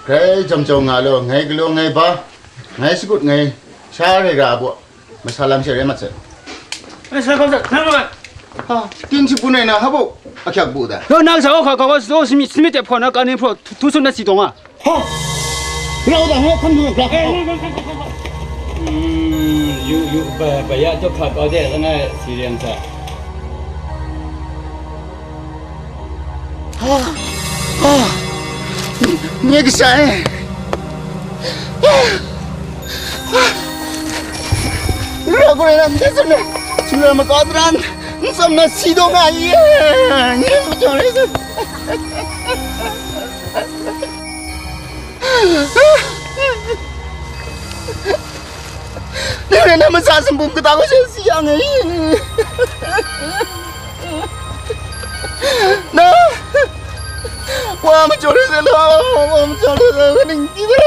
grai jam jau nga law, ngai galaw ngai ba, ngai sagut ngai sha rai ra ai baw, masa lam she rai mat sai. Ai, sa hkam sa, sa hkam sa. Ha, tin shi bun ai na, hpa baw ahkyak bu dai. Lo, nang sa hkau hkau, hkau, so, simi, simi tep hkaw na, kani hpraw, htu, htu sun na si taw nga. Ha! Rau da, ha, hkam du, ga. Hmm, yu, yu, ba, ba ya, to hka kau de, langai, si riang sa. Ah, ah, nye kasha e. Ra gaw rai na, ndai zawn na, sumla makau daran, n tsawm na si daw nga ye, nye majaw rai zawn. Nang rai na, matsa sumpu kata hkawshe si yang e. Na, wa majaw rai sai law, wa majaw rai sai, kaning di ga?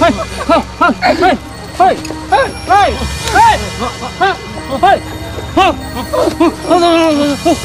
Hai, hai, hai, hai, hai, hai, hai, hai, hai, hai, hai.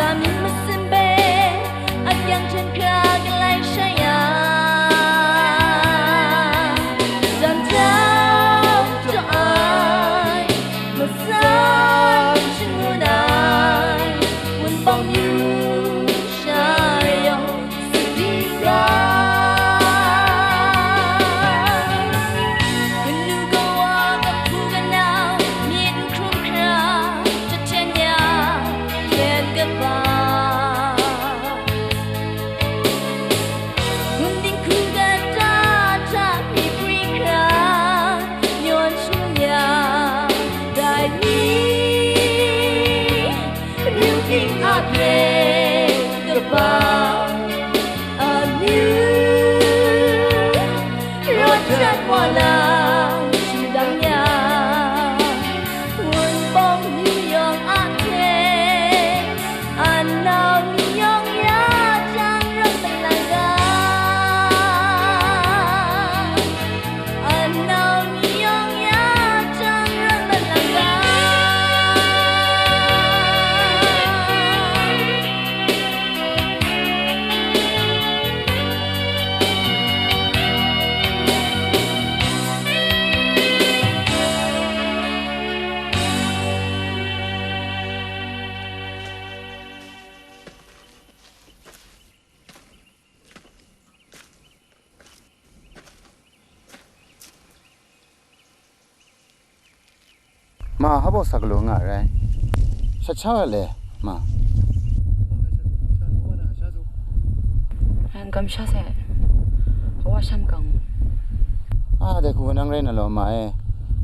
Amying masin hpe akyang hten hkra galai shai yang, dan jau jaw ai, matsan shangun ai, Wunpawng yu sha yawng sadi ga. Kanu kawa, kahpu kanau, myit n hkrum hkra, jahten ya, hkyen kaba. Gun dinghku kata hta hpyi pri hkra, yawn shangun ya, dai ni, yu ting a hpe kaba. Amyu rawt dat wa lam shingdang ya, Wunpawng yu yawng a hte, anau ni yawng ya jang rawt malang ga. Anau ni yawng ya jang rawt malang ga. Ma, hpa baw sa galaw nga ai rai? Shat sha ai le, ma? N kamsham sai, hpa wa sham kang. A, dai hku nang rai na law, ma e.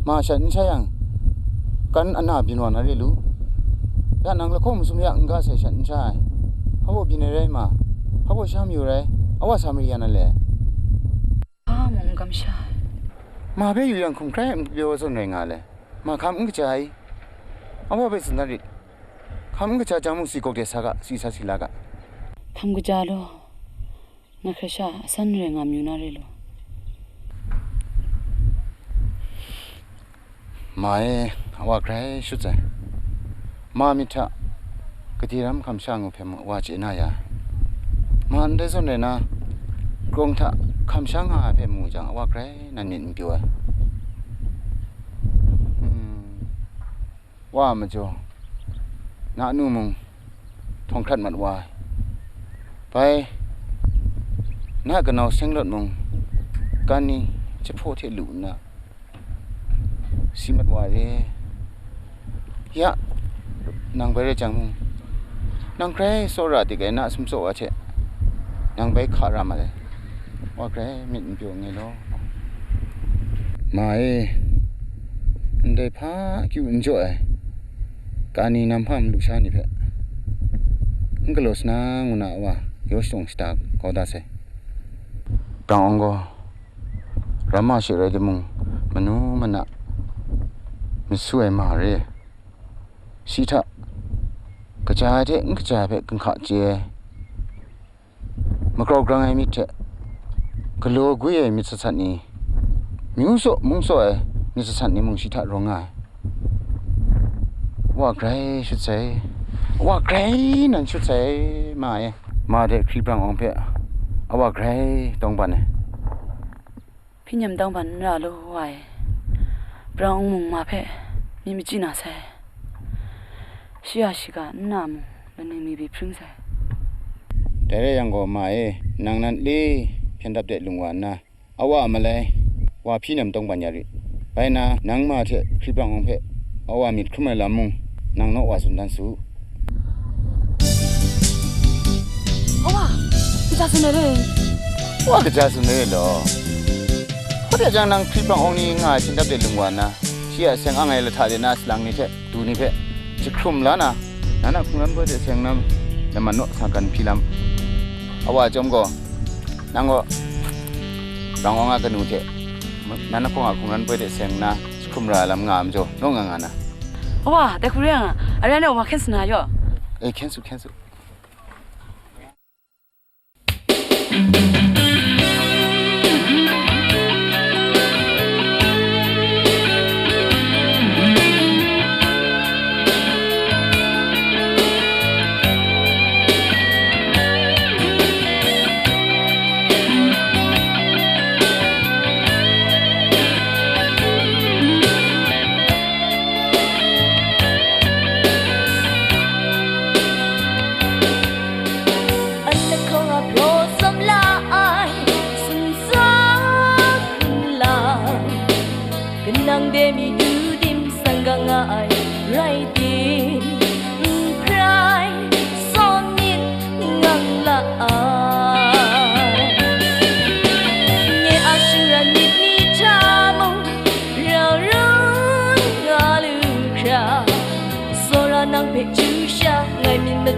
Ma shat n sha yang, kan ana byin wa na re lu. Ya nang lahkawng masum ya n ga sai shat n sha ai. Hpa baw byin ai rai, ma? Hpa baw sha mayu rai? A wa sa mari ya na le? Hpa mung n kamsham ai. Ma hpe yu yang hkum hkrai n pyaw zawn rai nga le. Ma hkam n kaja ai. A wa hpe tsun dat rit. Hkam n kaja jang mung, si gawk de sa ga, si sa si la ga. Hkam kaja law, ngai hkrai sha asan rai nga mayu na re law. Ma e, a wa grai shut sai. Ma myit hta, gade ram hkam sha ngu hpe mung a wa chye na ya. Ma ndai zawn rai na, krawng hta hkam sha nga ai hpe mu jang, a wa grai nan myit n pyaw ai. Hmm. Wa a majaw, na nu mung htawng hkrat mat wa ai. Bai, na kanau Senglawt mung, kan ni jahpaw hte lu nna, si mat wa ai. Ya, nang bai rai jang mung, nang grai tsawra dik ai na sumtsaw wa hte, nang bai hka ra mat ai. Wa grai myit n pyaw nngai law. Ma e, ndai hpa akyu n jaw ai, kani nam hpa malu sha ni hpe, n galaw sa na ngu na a wa, yaw shadawng shada kau da sai. Brang Awng gaw, ramma she rai timung, manu mana masu ai ma re. Shi hta kaja ai hte n kaja ai hpe ginhka chye ai, magrau grang ai myit hte galaw gwi ai myit sat sat ni, myu saw mung saw ai myit sat sat ni mung shi hta rawng nga ai. Wa grai shut sai, wa grai nan shut sai, ma e. Ma de hkri brang awng hpe a wa grai tawng ban ai. Hpyi nem tawng ban n ra lu wa e. Brang awng mung ma hpe mi machyi na sai. Shi a shiga nna mung laning mi byi hpring sai. Dai rai yang gaw, ma e, nang nan le hpyen dap de lung wa nna, a wa a malai wa hpyi nem tawng ban ya rit. Bai nna, nang ma hte hkri brang awng hpe a wa myit hkrum ai lam mung, nang naw wa tsun dan su. A wa, kaja tsun ai re? Wa kaja tsun ai re law. Hpa de jang nang hkri brang awng ni nga ai hpyen dap de lung wa nna, shi a seng ang ai lahta de na salang ni hte du ni hpe jahkrum la na, nan a hkungran poi de seng na laman naw sa kan hpyi lam. A wa chyawm gaw, nang gaw brang awng a kanu hte nan a hpawng a hkungran poi de seng nna jahkrum ra ai lam nga ai majaw, naw nga nga na. A wa, dai hku rai nga, a rai na wa hkyen sa na yaw. E, hkyen su, hkyen su.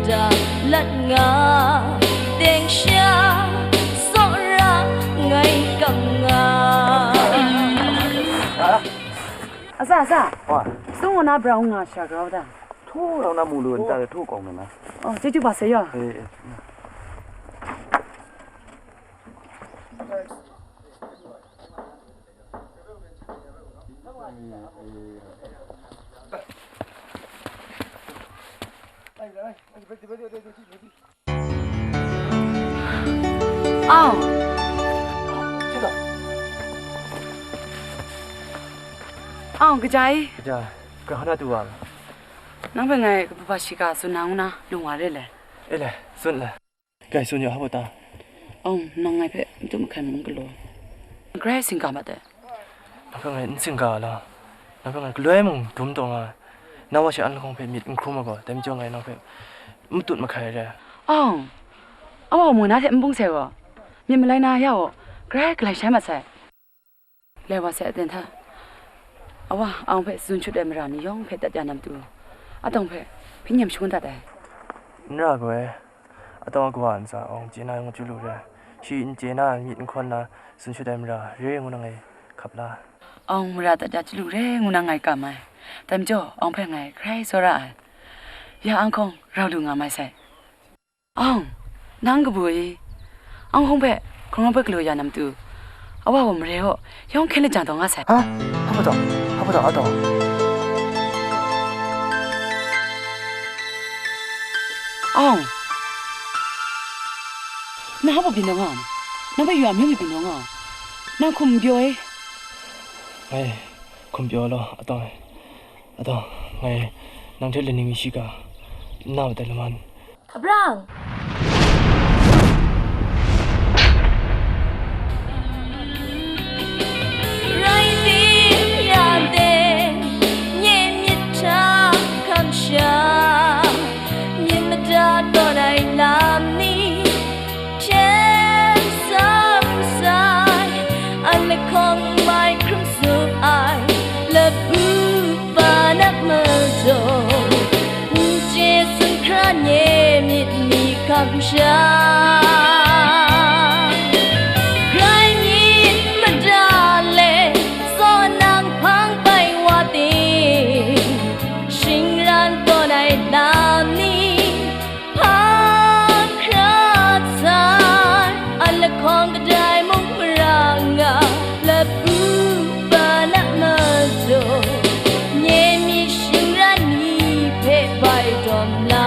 da lat nga, deng sha, tsawra ngai kam nga. Asa, asa. Wa. Sung wana brown nga sha grau da. Thu rau na mu lu nta thu kong na. Oh, chyeju ba se yo. Eh, eh. အောင်။ အောင်၊ kaja e? Kaja, ga hana tu wa. Nang hpe ngai kabu ba shiga tsun na ngu na lung wa re le? E le, tsun le. Gai tsun ya hpa ta? Ang, nang ngai hpe n tut mahkai mung n galaw. Grai singga mat ai. Nang hpe ngai n singga ai law, nang hpe ngai galoi mung dum taw nga ai. Nang wa shi an lahkawng hpe myit n hkrum ai gaw, dai majaw ngai nang hpe n matut mahkai re. Ang, awa mung na hte n bung sai gaw, myit malai na ya gaw, grai galai shai mat sai. Lai wa sai aten hta, awa, ang hpe tsun shut ai mara ni yawng hpe dat ya na matu, atawng hpe hpyi nem shangun dat ai. N ra gaw e, atawng a kawa ntsa awng chye na yawng chyu lu re, shi n chye na myit n hkawn na tsun shut ai mara re ngu na ngai hkap la. Awng mara dat ya chyu lu re ngu na ngai kam ai, dai majaw awng hpe ngai hkrai tsawra ai, ya ang hkawng rau lu nga mai sai. Ang, nang kabu e, ang hkawng hpe hkungran hpe galaw ya na matu, awa gaw mare gaw yawng hkyen lajang taw nga sai. Ha? Hpa taw? Hpa taw, a taw? Ang, nang hpa byin taw nga? Nang hpa yu a myit byin taw nga? Nang hkum n pyaw e? Ngai hkum pyaw law, a taw e. A taw, ngai nang hte laning shiga n na madat laman. Abraham! Rai tim ya de, nye myit hta hkam sha, myit mada tawn ai lam ni, hpyen sam sai, an lahkawng mai hkrum tsup ai, labu pa na majaw, n chye tsun hkra nye myit ni hkam sha. Grai myit mada le, tsaw nang hpang bai wa ting, shingran tawn ai lam ni, hpang hkra sai, an lahkawng kadai mung mara nga, labu pa na majaw, nye myit shingran ni hpe bai dawm la.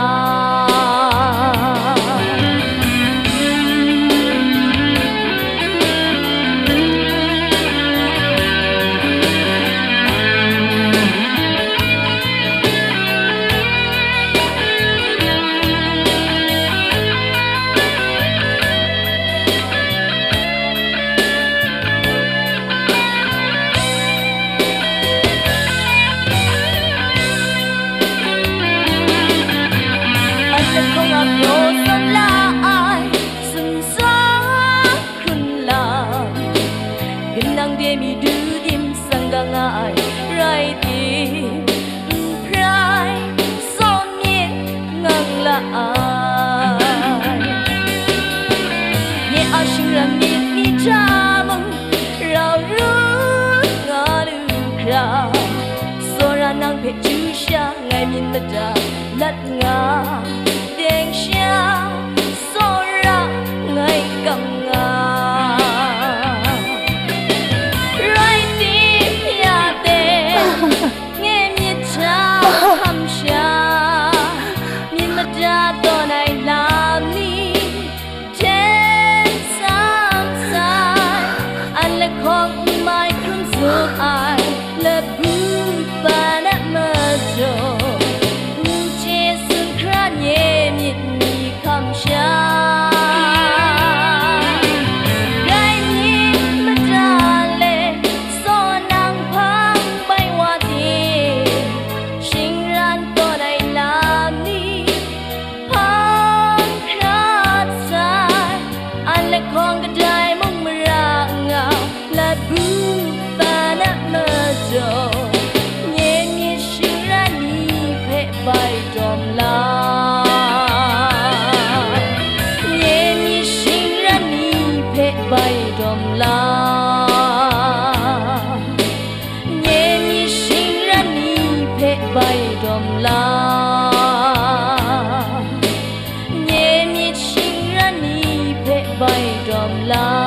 An lahkawng a praw san la ai, sumsawk hkrun lam, kanang de mi du dim sang ga nga ai, rai tim, n hprai, sawm myit ngang la ai. Nye a shingran myit ni hta mung, rau ru nga lu hkra, tsawra nang hpe chyu sha ngai myit mada lat nga, deng sha, tsawra ngai kam nga. Rai tim ya de, nye myit hta hkam sha, myit mada tawn ai lam ni, hpyen sam sai, an lahkawng n mai hkrum tsup ai, labu pa na majaw, n chye tsun hkra nye la